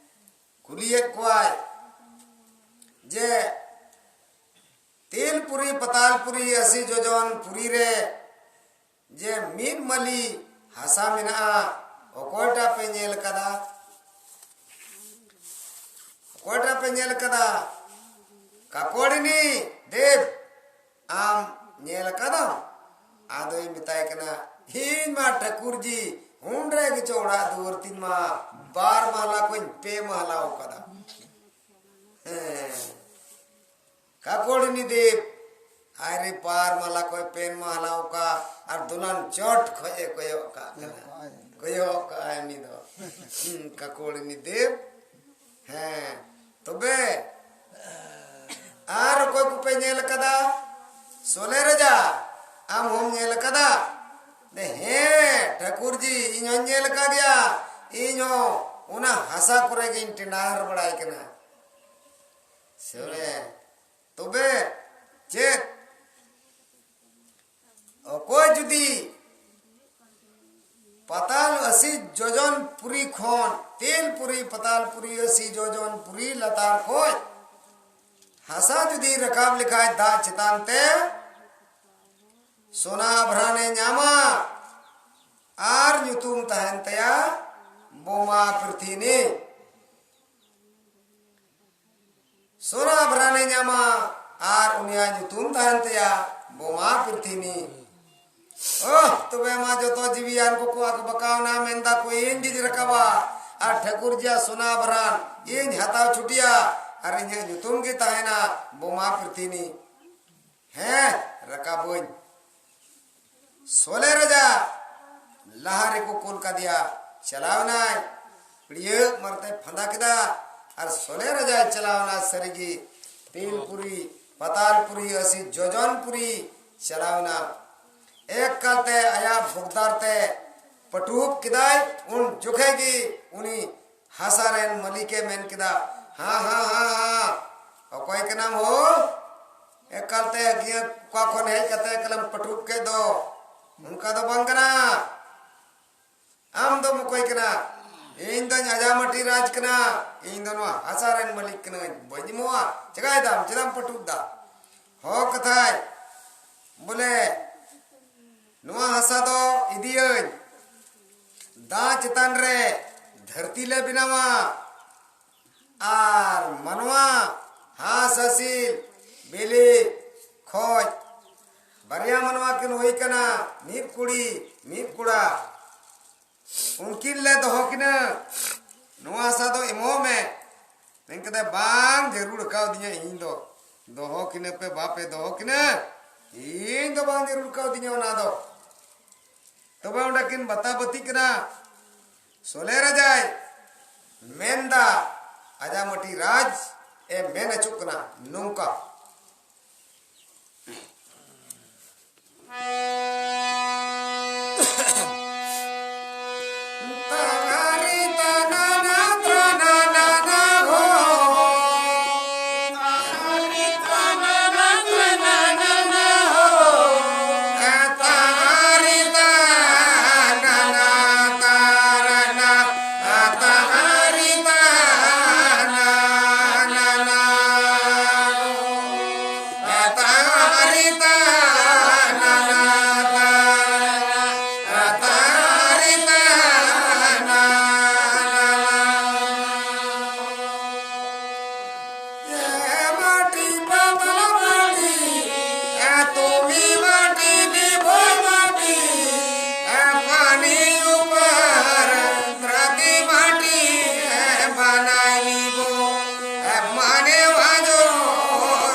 ᱠᱩᱞᱤᱭᱮᱫ ᱠᱚᱣᱟᱭ ᱡᱮ ᱛᱤᱞᱯᱩᱨᱤ, ᱯᱟᱛᱟᱞᱯᱩᱨᱤ, ᱟᱥᱤ ᱡᱚᱡᱚᱱ ᱯᱩᱨᱤ ᱨᱮ ᱡᱮ ᱢᱤᱫ ᱢᱟᱹᱞᱤ ᱦᱟᱥᱟ ᱢᱮᱱᱟᱜᱼᱟ, ᱚᱠᱚᱭᱴᱟᱜ ᱯᱮ ᱧᱮᱞ ᱠᱟᱫᱟ? ᱚᱠᱚᱭᱴᱟᱜ ᱯᱮ ᱧᱮᱞ ᱠᱟᱫᱟ? ᱠᱟᱠᱚᱲᱤᱱᱤ ᱫᱮᱵ, ᱟᱢ ᱧᱮᱞ ᱠᱟᱫᱟᱢ? ᱟᱫᱚᱭ ᱢᱮᱛᱟᱭ ᱠᱟᱱᱟ, ᱤᱧ ᱢᱟ ᱴᱷᱟᱹᱠᱩᱨ ᱡᱤ ᱩᱱ ᱨᱮ ᱜᱮᱪᱚ ᱚᱲᱟᱜ ᱫᱩᱣᱟᱹᱨ ᱛᱤᱧ ᱢᱟ ᱵᱟᱨ ᱢᱟᱦᱞᱟ ᱠᱷᱚᱱ ᱯᱮ ᱢᱟᱦᱞᱟ ᱟᱠᱟᱫᱟ᱾ ᱦᱮᱸ, ᱠᱟᱠᱚᱲᱤᱱᱤ ᱫᱮᱵ, ᱟᱨᱮ ᱯᱟᱨ ᱢᱟᱦᱞᱟ ᱠᱷᱚᱡ ᱯᱮᱱ ᱢᱟᱦᱞᱟ ᱚᱠᱟ ᱟᱨ ᱫᱚᱞᱟᱱ ᱪᱚᱴ ᱠᱷᱚᱡ ᱮ ᱠᱚᱭᱚᱜ ᱠᱟᱜ ᱠᱟᱱᱟ᱾ ᱠᱚᱭᱚᱜ ᱠᱟᱜᱼᱟᱭ ᱩᱱᱤ ᱫᱚ᱾ ᱦᱩᱸ, ᱠᱟᱠᱚᱲᱤᱱᱤ ᱫᱮᱵ᱾ ᱦᱮᱸ, ᱛᱚᱵᱮ ᱟᱨ ᱚᱠᱚᱭ ᱠᱚᱯᱮ ᱧᱮᱞ ᱠᱟᱫᱟ? ᱥᱚᱞᱮ ᱨᱟᱡᱟ, ᱟᱢ ᱦᱚᱸᱢ ᱧᱮᱞ ᱠᱟᱫᱟ? ᱫᱮ, ᱦᱮᱸ, ᱴᱷᱟᱹᱠᱩᱨ ᱡᱤ, ᱤᱧ ᱦᱚᱸᱧ ᱧᱮᱞ ᱠᱟᱜ ᱜᱮᱭᱟ᱾ ᱤᱧ ᱦᱚᱸ ᱚᱱᱟ ᱦᱟᱥᱟ ᱠᱚᱨᱮ ᱜᱤᱧ ᱴᱮᱸᱰᱟᱨ ᱵᱟᱲᱟᱭ ᱠᱟᱱᱟ᱾ ᱥᱚᱞᱮ, ᱛᱚᱵᱮ ᱪᱮᱫ ᱯᱩᱨᱤ ᱠᱷᱚᱱ, ᱛᱮᱞ ᱯᱩᱨᱤ, ᱯᱟᱛᱟᱞ ᱯᱩᱨᱤ, ᱟᱹᱥᱤ ᱡᱚᱡᱚᱱ ᱯᱩᱨᱤ ᱞᱟᱛᱟᱨ ᱠᱷᱚᱡ ᱦᱟᱥᱟ ᱡᱩᱫᱤ ᱨᱟᱠᱟᱵ ᱞᱮᱠᱷᱟᱡ ᱫᱟᱜ ᱪᱮᱛᱟᱱ ᱛᱮ, ᱥᱚᱱᱟ ᱟᱵᱷᱨᱟᱱᱮ ᱧᱟᱢᱟ ᱟᱨ ᱧᱩᱛᱩᱢ ᱛᱟᱦᱮᱱ ᱛᱟᱭᱟ ᱵᱳᱢᱟ ᱯᱨᱤᱛᱷᱤᱱᱤ᱾ ᱥᱚᱱᱟ ᱟᱵᱷᱨᱟᱱᱮ ᱧᱟᱢᱟ ᱟᱨ ᱩᱱᱤᱭᱟᱜ ᱧᱩᱛᱩᱢ ᱛᱟᱦᱮᱱ ᱛᱟᱭᱟ ᱵᱳᱢᱟ ᱯᱨᱤᱛᱷᱤᱱᱤ᱾ ᱳᱦ, ᱛᱚᱵᱮ ᱢᱟ ᱡᱚᱛᱚ ᱡᱤᱣᱤᱭᱟᱱ ᱠᱚᱠᱚ ᱟᱠ ᱵᱟᱠᱟᱣᱱᱟ, ᱢᱮᱱᱫᱟ ᱠᱚ, "ᱤᱧ ᱜᱤᱧ ᱨᱟᱠᱟᱵᱟ, ᱟᱨ ᱴᱷᱟᱹᱠᱩᱨ ᱡᱤᱭᱟ ᱥᱚᱱᱟ ᱟᱵᱷᱨᱟᱱ ᱤᱧ ᱦᱟᱛᱟᱣ ᱪᱷᱩᱴᱤᱭᱟ, ᱟᱨ ᱤᱧᱟᱹᱜ ᱧᱩᱛᱩᱢ ᱜᱮ ᱛᱟᱦᱮᱱᱟ ᱵᱳᱢᱟ ᱯᱨᱤᱛᱷᱤᱱᱤ᱾ ᱦᱮᱸ, ᱨᱟᱠᱟᱵᱟᱹᱧ᱾" ᱥᱚᱞᱮ ᱨᱟᱡᱟ ᱞᱟᱦᱟ ᱨᱮᱠᱚ ᱠᱩᱞ ᱠᱟᱫᱮᱭᱟ, ᱪᱟᱞᱟᱣᱱᱟᱭ, ᱯᱤᱲᱭᱟᱹᱜ ᱢᱟᱨᱛᱮ ᱯᱷᱟᱸᱫᱟ ᱠᱮᱫᱟ, ᱟᱨ ᱥᱚᱞᱮ ᱨᱟᱡᱟᱭ ᱪᱟᱞᱟᱣᱱᱟ᱾ ᱥᱟᱹᱨᱤᱜᱮ, ᱛᱤᱞᱯᱩᱨᱤ, ᱯᱟᱛᱟᱞᱯᱩᱨᱤ, ᱟᱹᱥᱤ ᱡᱚᱡᱚᱱᱯᱩᱨᱤ ᱪᱟᱞᱟᱣᱱᱟ᱾ ᱮᱠᱟᱞᱛᱮ ᱟᱭᱟᱜ ᱵᱷᱩᱜᱽᱫᱟᱨ ᱛᱮ ᱯᱟᱹᱴᱩᱵ ᱠᱮᱫᱟᱭ᱾ ᱩᱱ ᱡᱚᱠᱷᱮᱡ ᱜᱮ ᱩᱱᱤ ᱦᱟᱥᱟ ᱨᱮᱱ ᱢᱟᱹᱞᱤᱠᱮ ᱢᱮᱱ ᱠᱮᱫᱟ, "ᱦᱟᱸ, ᱦᱟᱸ, ᱦᱟᱸ, ᱦᱟᱸ, ᱚᱠᱚᱭ ᱠᱟᱱᱟᱢ ᱦᱳ? ᱮᱠᱟᱞᱛᱮ ᱜᱤᱭᱟᱹ ᱚᱠᱟ ᱠᱷᱚᱱ ᱦᱮᱡ ᱠᱟᱛᱮ ᱮᱠᱟᱞᱮᱢ ᱯᱟᱹᱴᱩᱵ ᱠᱮᱫ ᱫᱚ? ᱚᱱᱠᱟ ᱫᱚ ᱵᱟᱝ ᱠᱟᱱᱟ᱾ ᱟᱢ ᱫᱚᱢ ᱚᱠᱚᱭ ᱠᱟᱱᱟ?" "ᱤᱧ ᱫᱚᱧ ᱟᱡᱟᱢᱟᱹᱴᱤ ᱨᱟᱡᱽ ᱠᱟᱱᱟ, ᱤᱧ ᱫᱚ ᱱᱚᱣᱟ ᱦᱟᱥᱟ ᱨᱮᱱ ᱢᱟᱹᱞᱤᱠ ᱠᱟᱹᱱᱟᱹᱧ, ᱵᱟᱹᱧ ᱮᱢᱚᱜᱼᱟ᱾ ᱪᱮᱠᱟᱭ ᱫᱟᱢ? ᱪᱮᱫᱟᱜ ᱮᱢ ᱯᱟᱹᱴᱩᱵ ᱫᱟ?" ᱦᱚᱸ ᱠᱟᱛᱷᱟᱭ, ᱵᱚᱞᱮ, ᱱᱚᱣᱟ ᱦᱟᱥᱟ ᱫᱚ ᱤᱫᱤᱭᱟᱹᱧ, ᱫᱟᱜ ᱪᱮᱛᱟᱱ ᱨᱮ ᱫᱷᱟᱹᱨᱛᱤ ᱞᱮ ᱵᱮᱱᱟᱣᱟ, ᱟᱨ ᱢᱟᱱᱣᱟ ᱦᱟᱸᱥ ᱦᱟᱹᱥᱤᱞ ᱵᱤᱞᱤ ᱠᱷᱚᱡ ᱵᱟᱨᱭᱟ ᱢᱟᱱᱣᱟ ᱠᱤᱱ ᱦᱩᱭ ᱠᱟᱱᱟ, ᱢᱤᱫ ᱠᱩᱲᱤ ᱢᱤᱫ ᱠᱚᱲᱟ, ᱩᱱᱠᱤᱱ ᱞᱮ ᱫᱚᱦᱚ ᱠᱤᱱᱟ, ᱱᱚᱣᱟ ᱦᱟᱥᱟ ᱫᱚ ᱮᱢᱚᱜ ᱢᱮ᱾ ᱢᱮᱱ ᱠᱮᱫᱟ, "ᱵᱟᱝ ᱡᱟᱹᱨᱩᱲ ᱠᱟᱣᱫᱤᱧᱟ ᱤᱧ ᱫᱚ, ᱫᱚᱦᱚ ᱠᱤᱱᱟᱹ ᱯᱮ ᱵᱟᱯᱮ ᱫᱚᱦᱚ ᱠᱤᱱᱟᱹ, ᱤᱧ ᱫᱚ ᱵᱟᱝ ᱡᱟᱹᱨᱩᱲ ᱠᱟᱣᱫᱤᱧᱟ ᱚᱱᱟ ᱫᱚ᱾" ᱛᱚᱵᱮ ᱚᱸᱰᱮ ᱠᱤᱱ ᱵᱟᱛᱟ ᱵᱟᱹᱛᱤᱜ ᱠᱟᱱᱟ᱾ ᱥᱚᱞᱮ ᱨᱟᱡᱟᱭ ᱢᱮᱱᱫᱟ, ᱟᱡᱟᱢᱟᱹᱴᱤ ᱨᱟᱡᱽ ᱮ ᱢᱮᱱ ᱦᱚᱪᱚᱜ ᱠᱟᱱᱟ ᱱᱚᱝᱠᱟ᱾ ये माटी पतल माटी, ए तुमी माटी, निबोय माटी, ए पानी ऊपर धरती माटी, ए बनाई निबो, ए माने वाजो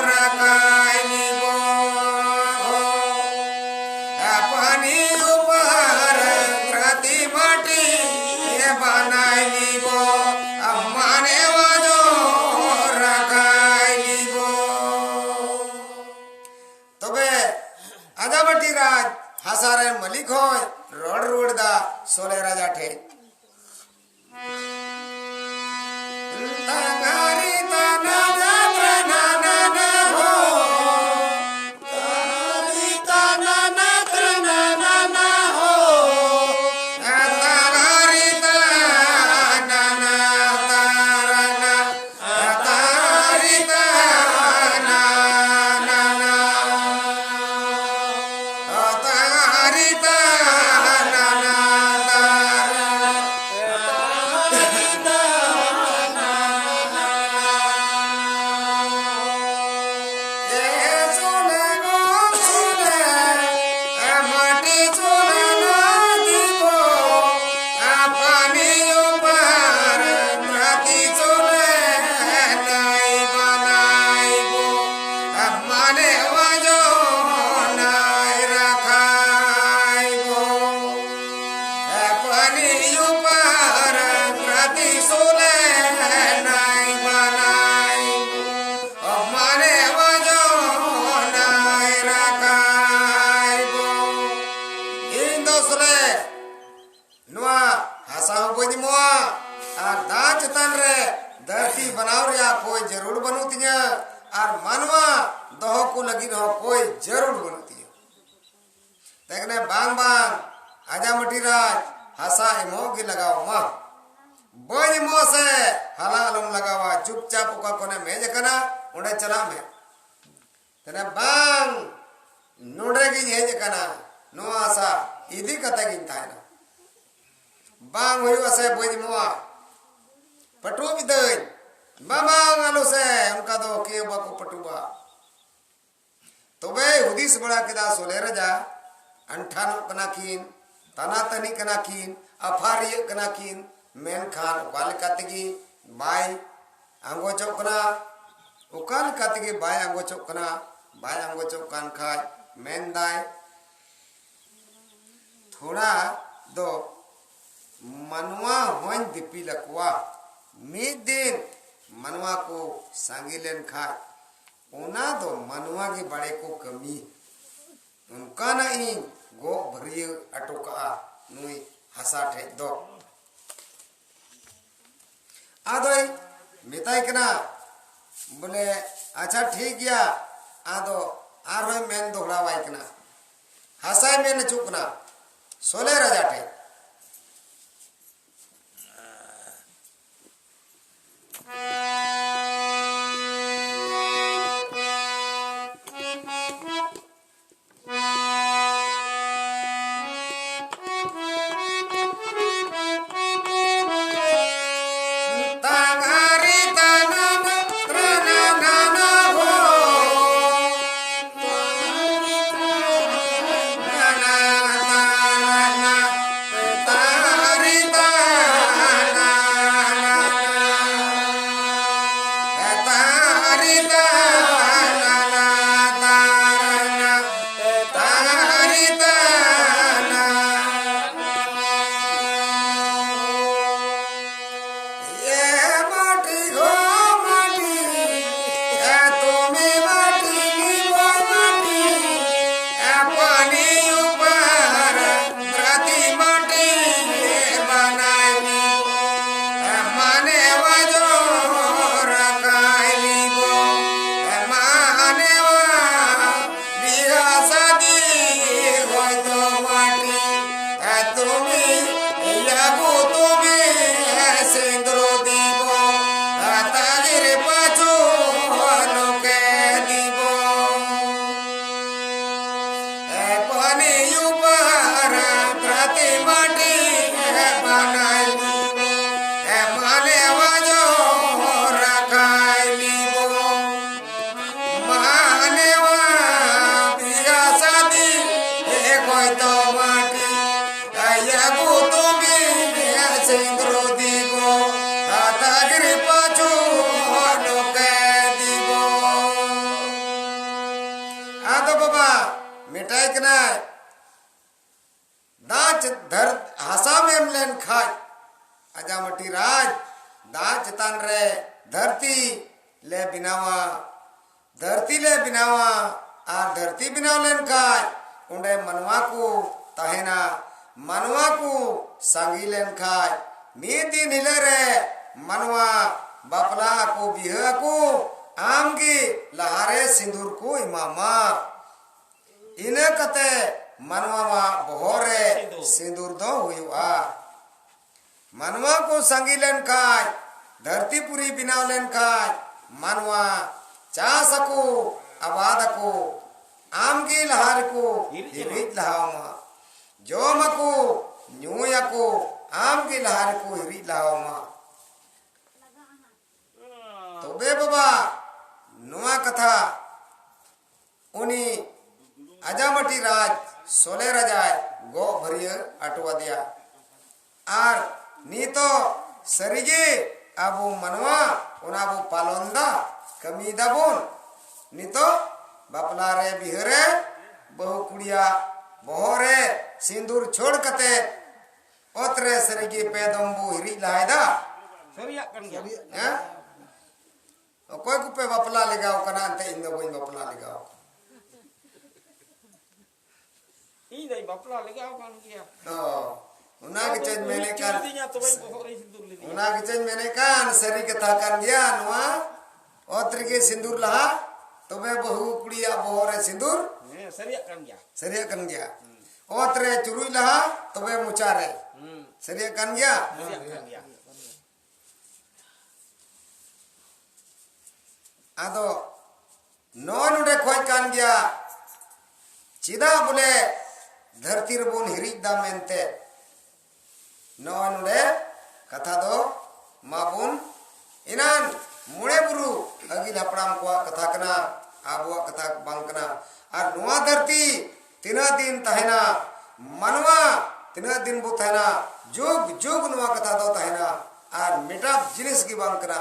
रखाई निबो। पानी ऊपर धरती माटी बनाई निबो, माने वाजो रखाई निबो। ᱛᱚᱵᱮ ᱟᱡᱟᱢᱟᱹᱴᱤ ᱨᱟᱡᱽ ᱦᱟᱥᱟ ᱨᱮ ᱢᱟᱹᱞᱤᱠ ᱦᱚᱸᱭ ᱨᱚᱲ ᱨᱩᱣᱟᱹᱲ ᱫᱟ ᱥᱚᱞᱮ ᱨᱟᱡᱟ ᱴᱷᱮᱡ᱾ ᱤᱧ ᱫᱚ ᱥᱚᱞᱮ ᱱᱚᱣᱟ ᱦᱟᱥᱟ ᱦᱚᱸ ᱵᱟᱹᱧ ᱮᱢᱚᱜᱼᱟ, ᱟᱨ ᱫᱟᱜ ᱪᱮᱛᱟᱱ ᱨᱮ ᱫᱷᱟᱹᱨᱛᱤ ᱵᱮᱱᱟᱣ ᱨᱮᱭᱟᱜ ᱠᱚᱭ ᱡᱟᱹᱨᱩᱲ ᱵᱟᱹᱱᱩᱜ ᱛᱤᱧᱟᱹ, ᱟᱨ ᱢᱟᱱᱣᱟ ᱫᱚᱦᱚ ᱠᱚ ᱞᱟᱹᱜᱤᱫ ᱦᱚᱸ ᱠᱚᱭ ᱡᱟᱹᱨᱩᱲ ᱵᱟᱹᱱᱩᱜ ᱛᱤᱧᱟᱹ᱾ ᱛᱮᱜᱱᱮ ᱵᱟᱝ ᱵᱟᱝ, ᱟᱡᱟᱢᱟᱹᱴᱤ ᱨᱟᱡᱽ ᱦᱟᱥᱟ ᱮᱢᱚᱜ ᱜᱮ ᱞᱟᱜᱟᱣ ᱟᱢᱟ᱾ ᱵᱟᱹᱧ ᱮᱢᱚᱜ ᱥᱮ ᱦᱟᱞᱟ ᱟᱞᱚᱢ ᱞᱟᱜᱟᱣᱟ, ᱪᱩᱯᱪᱟᱯ ᱚᱠᱟ ᱠᱷᱚᱱᱮᱢ ᱦᱮᱡ ᱟᱠᱟᱱᱟ ᱚᱸᱰᱮ ᱪᱟᱞᱟᱜ ᱢᱮ᱾ ᱛᱟᱦᱞᱮ ᱵᱟᱝ, ᱱᱚᱰᱮ ᱜᱤᱧ ᱦᱮᱡ ᱟᱠᱟᱱᱟ, ᱱᱚᱣᱟ ᱟᱥᱟ ᱤᱫᱤ ᱠᱟᱛᱮ ᱜᱤᱧ ᱛᱟᱦᱮᱱᱟ᱾ ᱵᱟᱝ ᱦᱩᱭᱩᱜᱼᱟ ᱥᱮ ᱵᱟᱹᱧ ᱮᱢᱚᱜᱼᱟ, ᱯᱟᱹᱴᱩᱵ ᱤᱫᱟᱹᱧ᱾ ᱵᱟᱝ, ᱵᱟᱝ, ᱟᱞᱚ ᱥᱮ, ᱚᱱᱠᱟ ᱫᱚ ᱠᱮᱣ ᱵᱟᱠᱚ ᱯᱟᱹᱴᱩᱵᱟ᱾ ᱛᱚᱵᱮᱭ ᱦᱩᱫᱤᱥ ᱵᱟᱲᱟ ᱠᱮᱫᱟ ᱥᱚᱞᱮ ᱨᱟᱡᱟ, ᱟᱱᱴᱷᱟᱱᱚᱜ ᱠᱟᱱᱟ ᱠᱤᱱ, ᱛᱟᱱᱟ ᱛᱟᱹᱱᱤᱜ ᱠᱟᱱᱟ ᱠᱤᱱ, ᱟᱯᱷᱟᱨᱤᱭᱟᱹᱜ ᱠᱟᱱᱟ ᱠᱤᱱ, ᱢᱮᱱᱠᱷᱟᱱ ᱚᱠᱟ ᱞᱮᱠᱟ ᱛᱮᱜᱮ ᱵᱟᱭ ᱟᱸᱜᱚᱪᱚᱜ ᱠᱟᱱᱟ, ᱚᱠᱟ ᱞᱮᱠᱟ ᱛᱮᱜᱮ ᱵᱟᱭ ᱟᱸᱜᱚᱪᱚᱜ ᱠᱟᱱᱟ᱾ ᱵᱟᱭ ᱟᱸᱜᱚᱪᱚᱜ ᱠᱟᱱ ᱠᱷᱟᱡ ᱢᱮᱱᱫᱟᱭ, ᱛᱷᱚᱲᱟ ᱫᱚ ᱢᱟᱱᱣᱟ ᱦᱚᱸᱧ ᱫᱤᱯᱤᱞ ᱟᱠᱚᱣᱟ᱾ ᱢᱤᱫ ᱫᱤᱱ ᱢᱟᱱᱣᱟ ᱠᱚ ᱥᱟᱸᱜᱮ ᱞᱮᱱ ᱠᱷᱟᱡ, ᱚᱱᱟ ᱫᱚ ᱢᱟᱱᱣᱟ ᱜᱮ ᱵᱟᱲᱮ ᱠᱚ ᱠᱟᱹᱢᱤ᱾ ᱚᱱᱠᱟᱱᱟᱜ ᱤᱧ ᱜᱚᱜ ᱵᱷᱟᱹᱨᱭᱟᱹ ᱦᱚᱴᱚ ᱠᱟᱜᱼᱟ ᱱᱩᱭ ᱦᱟᱥᱟ ᱴᱷᱮᱡ ᱫᱚ᱾ ᱟᱫᱚᱭ ᱢᱮᱛᱟᱭ ᱠᱟᱱᱟ ᱵᱚᱞᱮ, "ᱟᱪᱪᱷᱟ, ᱴᱷᱤᱠ ᱜᱮᱭᱟ, ᱟᱫᱚ ᱟᱨᱦᱚᱸᱭ ᱢᱮᱱ ᱫᱚᱦᱲᱟᱣᱟᱭ ᱠᱟᱱᱟ, ᱦᱟᱥᱟᱭ ᱢᱮᱱ ᱦᱚᱪᱚᱜ ᱠᱟᱱᱟ ᱥᱚᱞᱮ ᱨᱟᱡᱟ ᱴᱷᱮᱡ᱾ ᱢᱟᱹᱴᱤ ᱵᱟᱱᱟᱭ ᱢᱟᱱᱮᱣᱟ ᱡᱚᱦᱚᱨ ᱨᱟᱠᱟᱭ ᱞᱤᱵᱚ᱾ ᱢᱟᱱᱮᱣᱟ ᱵᱤᱭᱟ ᱥᱟᱫᱤ ᱮ ᱠᱚᱭ ᱛᱚ ᱢᱟᱹᱴᱤ ᱟᱭᱟ ᱜᱩᱛᱩᱢᱤ ᱥᱤᱝᱜᱨᱚ ᱫᱤᱵᱚ᱾ ᱦᱟᱛᱟᱜᱤᱨᱤ ᱯᱟᱪᱩ ᱦᱚᱱᱚᱠᱮ ᱫᱤᱵᱚ᱾ ᱟᱫᱚ ᱵᱟᱵᱟ ᱢᱮᱴᱟᱭ ᱠᱟᱱᱟᱭ᱾ ᱫᱟᱜ ᱪᱮ-, ᱫᱷᱟᱹᱨ-, ᱦᱟᱥᱟᱢ ᱮᱢ ᱞᱮᱱ ᱠᱷᱟᱡ, ᱟᱡᱟᱢᱟᱹᱴᱤ ᱨᱟᱡᱽ, ᱫᱟᱜ ᱪᱮᱛᱟᱱ ᱨᱮ ᱫᱷᱟᱹᱨᱛᱤ ᱞᱮ ᱵᱮᱱᱟᱣᱟ, ᱫᱷᱟᱹᱨᱛᱤ ᱞᱮ ᱵᱮᱱᱟᱣᱟ᱾ ᱟᱨ ᱫᱷᱟᱹᱨᱛᱤ ᱵᱮᱱᱟᱣ ᱞᱮᱱ ᱠᱷᱟᱡ, ᱚᱸᱰᱮ ᱢᱟᱱᱣᱟ ᱠᱚ ᱛᱟᱦᱮᱱᱟ᱾ ᱢᱟᱱᱣᱟ ᱠᱚ ᱥᱟᱸᱜᱮ ᱞᱮᱱ ᱠᱷᱟᱡ, ᱢᱤᱫ ᱫᱤᱱ ᱦᱤᱞᱳᱜ ᱨᱮ ᱢᱟᱱᱣᱟ ᱵᱟᱯᱞᱟᱜ ᱟᱠᱚ, ᱵᱤᱦᱟᱹᱜ ᱟᱠᱚ, ᱟᱢ ᱜᱮ ᱞᱟᱦᱟᱨᱮ ᱥᱤᱸᱫᱩᱨ ᱠᱚ ᱮᱢᱟᱢᱟ᱾ ᱤᱱᱟᱹ ᱠᱟᱛᱮ ᱢᱟᱱᱣᱟᱣᱟᱜ ᱵᱚᱦᱚᱜ ᱨᱮ ᱥᱤᱸᱫᱩᱨ᱾ ᱥᱤᱸᱫᱩᱨ ᱫᱚ ᱦᱩᱭᱩᱜᱼᱟ᱾ ᱢᱟᱱᱣᱟ ᱠᱚ ᱥᱟᱸᱜᱮ ᱞᱮᱱ ᱠᱷᱟᱡ, ᱫᱷᱟᱹᱨᱛᱤ ᱯᱩᱨᱤ ᱵᱮᱱᱟᱣ ᱞᱮᱱ ᱠᱷᱟᱡ, ᱢᱟᱱᱣᱟ ᱪᱟᱥ ᱟᱠᱚ, ᱟᱵᱟᱫ ᱟᱠᱚ, ᱟᱢ ᱜᱮ ᱞᱟᱦᱟ ᱨᱮᱠᱚ ᱦᱤᱨᱤᱡ ᱟᱢᱟ᱾ ᱦᱤᱨᱤᱡ ᱞᱟᱦᱟ ᱟᱢᱟ᱾ ᱡᱚᱢ ᱟᱠᱚ, ᱧᱩᱭ ᱟᱠᱚ, ᱟᱢ ᱜᱮ ᱞᱟᱦᱟ ᱨᱮᱠᱚ ᱦᱤᱨᱤᱡ ᱞᱟᱦᱟ ᱟᱢᱟ᱾ ᱛᱚᱵᱮ ᱵᱟᱵᱟ, ᱱᱚᱣᱟ ᱠᱟᱛᱷᱟ ᱩᱱᱤ ᱟᱡᱟᱢᱟᱹᱴᱤ ᱨᱟᱡᱽ ᱥᱚᱞᱮ ᱨᱟᱡᱟᱭ ᱜᱚᱜ ᱵᱷᱟᱹᱨᱭᱟᱹ ᱟᱴᱚᱣᱟᱫᱮᱭᱟ᱾ ᱟᱨ ᱱᱤᱛᱚᱜ ᱥᱟᱹᱨᱤᱜᱮ ᱟᱵᱚ ᱢᱟᱱᱣᱟ ᱚᱱᱟ ᱵᱚ ᱯᱟᱞᱚᱱ ᱫᱟ, ᱠᱟᱹᱢᱤ ᱫᱟᱵᱚᱱ᱾ ᱱᱤᱛᱚᱜ ᱵᱟᱯᱞᱟ ᱨᱮ, ᱵᱤᱦᱟᱹ ᱨᱮ, ᱵᱟᱹᱦᱩ ᱠᱩᱲᱤᱭᱟᱜ ᱵᱚᱦᱚᱜ ᱨᱮ ᱥᱤᱸᱫᱩᱨ ᱪᱷᱚᱲ ᱠᱟᱛᱮ ᱚᱛ ᱨᱮ ᱥᱟᱹᱨᱤᱜᱮ ᱯᱮ ᱫᱚᱢ ᱵᱚ ᱦᱤᱨᱤᱡ ᱞᱟᱦᱟᱭ ᱫᱟ᱾ ᱥᱟᱹᱨᱤᱭᱟᱜ ᱠᱟᱱ ᱜᱮᱭᱟ᱾ ᱦᱮᱸ? ᱚᱠᱚᱭ ᱠᱚᱯᱮ ᱵᱟᱯᱞᱟ ᱞᱮᱜᱟᱣ ᱠᱟᱱᱟ? ᱮᱱᱛᱮ ᱤᱧ ᱫᱚ ᱵᱟᱹᱧ ᱵᱟᱯᱞᱟ ᱞᱮᱜᱟᱣ ᱠᱟᱱᱟ᱾ ᱤᱧ ᱫᱚᱧ ᱵᱟᱯᱞᱟ ᱞᱮᱜᱟᱣ ᱠᱟᱱ ᱜᱮᱭᱟ᱾ ᱚ, ᱚᱱᱟ ᱜᱮᱪᱚᱧ ᱢᱮᱱᱮᱫ ᱠᱟᱱ᱾ ᱠᱤᱫᱤᱧᱟ, ᱛᱚᱵᱮ ᱵᱚᱦᱚᱜ ᱨᱮᱧ ᱥᱤᱸᱫᱩᱨ ᱞᱮᱫᱮᱭᱟ᱾ ᱚᱱᱟ ᱜᱮᱪᱚᱧ ᱢᱮᱱᱮᱫ ᱠᱟᱱ, ᱥᱟᱹᱨᱤ ᱠᱟᱛᱷᱟ ᱠᱟᱱ ᱜᱮᱭᱟ᱾ ᱱᱚᱣᱟ ᱚᱛ ᱨᱮᱜᱮ ᱥᱤᱸᱫᱩᱨ ᱞᱟᱦᱟ, ᱛᱚᱵᱮ ᱵᱟᱹᱦᱩ ᱠᱩᱲᱤᱭᱟᱜ ᱵᱚᱦᱚᱜ ᱨᱮ ᱥᱤᱸᱫᱩᱨ᱾ ᱦᱮᱸ, ᱥᱟᱹᱨᱤᱭᱟᱜ ᱠᱟᱱ ᱜᱮᱭᱟ᱾ ᱥᱟᱹᱨᱤᱭᱟᱜ ᱠᱟᱱ ᱜᱮᱭᱟ᱾ ᱦᱩᱸ᱾ ᱚᱛ ᱨᱮ ᱪᱩᱨᱩᱡ ᱞᱟᱦᱟ, ᱛᱚᱵᱮ ᱢᱚᱪᱟ ᱨᱮ᱾ ᱦᱩᱸ᱾ ᱥᱟᱹᱨᱤᱭᱟᱜ ᱠᱟᱱ ᱜᱮᱭᱟ᱾ ᱥᱟᱹᱨᱤᱭᱟᱜ ᱠᱟᱱ ᱜᱮᱭᱟ᱾ ᱟᱫᱚ ᱱᱚᱜᱼᱚ ᱱᱚᱰᱮ ᱠᱷᱚᱡ ᱠᱟᱱ ᱜᱮᱭᱟ᱾ ᱪᱮᱫᱟᱜ ᱵᱚᱞᱮ ᱫᱷᱟᱹᱨᱛᱤ ᱨᱮᱵᱚᱱ ᱦᱤᱨᱤᱡ ᱫᱟ ᱢᱮᱱᱛᱮ᱾ ᱱᱚᱜᱼᱚᱭ ᱱᱚᱰᱮ ᱠᱟᱛᱷᱟ ᱫᱚ ᱢᱟᱵᱚᱱ ᱮᱱᱟᱱ ᱢᱚᱬᱮ ᱵᱩᱨᱩ ᱟᱹᱜᱤᱞ ᱦᱟᱯᱲᱟᱢ ᱠᱚᱣᱟᱜ ᱠᱟᱛᱷᱟ ᱠᱟᱱᱟ, ᱟᱵᱚᱣᱟᱜ ᱠᱟᱛᱷᱟ ᱵᱟᱝ ᱠᱟᱱᱟ᱾ ᱟᱨ ᱱᱚᱣᱟ ᱫᱷᱟᱹᱨᱛᱤ ᱛᱤᱱᱟᱹᱜ ᱫᱤᱱ ᱛᱟᱦᱮᱱᱟ, ᱢᱟᱱᱣᱟ ᱛᱤᱱᱟᱹᱜ ᱫᱤᱱ ᱵᱚ ᱛᱟᱦᱮᱱᱟ, ᱡᱩᱜᱽ ᱡᱩᱜᱽ ᱱᱚᱣᱟ ᱠᱟᱛᱷᱟ ᱫᱚ ᱛᱟᱦᱮᱱᱟ᱾ ᱟᱨ ᱢᱮᱴᱟᱯ ᱡᱤᱱᱤᱥ ᱜᱮ ᱵᱟᱝ ᱠᱟᱱᱟ᱾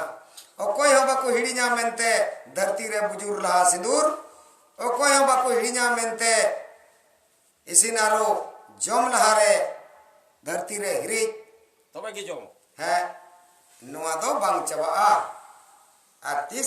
ᱚᱠᱚᱭ ᱦᱚᱸ ᱵᱟᱠᱚ ᱦᱤᱲᱤᱧᱟ ᱢᱮᱱᱛᱮ ᱫᱷᱟᱹᱨᱛᱤ ᱨᱮ ᱵᱩᱡᱩᱨ ᱞᱟᱦᱟ ᱥᱤᱸᱫᱩᱨ, ᱚᱠᱚᱭ ᱦᱚᱸ ᱵᱟᱠᱚ ᱦᱤᱲᱤᱧᱟ ᱢᱮᱱᱛᱮ ᱤᱥᱤᱱ ᱟᱨᱚ ᱡᱚᱢ ᱞᱟᱦᱟᱨᱮ ᱫᱷᱟᱹᱨᱛᱤ ᱨᱮ ᱦᱤᱨᱤᱡ᱾ ᱛᱚᱵᱮ ᱜᱮ ᱡᱚᱢ᱾ ᱦᱮᱸ, ᱱᱚᱣᱟ ᱫᱚ ᱵᱟᱝ ᱪᱟᱵᱟᱜᱼᱟ᱾ ᱟᱨ ᱛᱤᱥ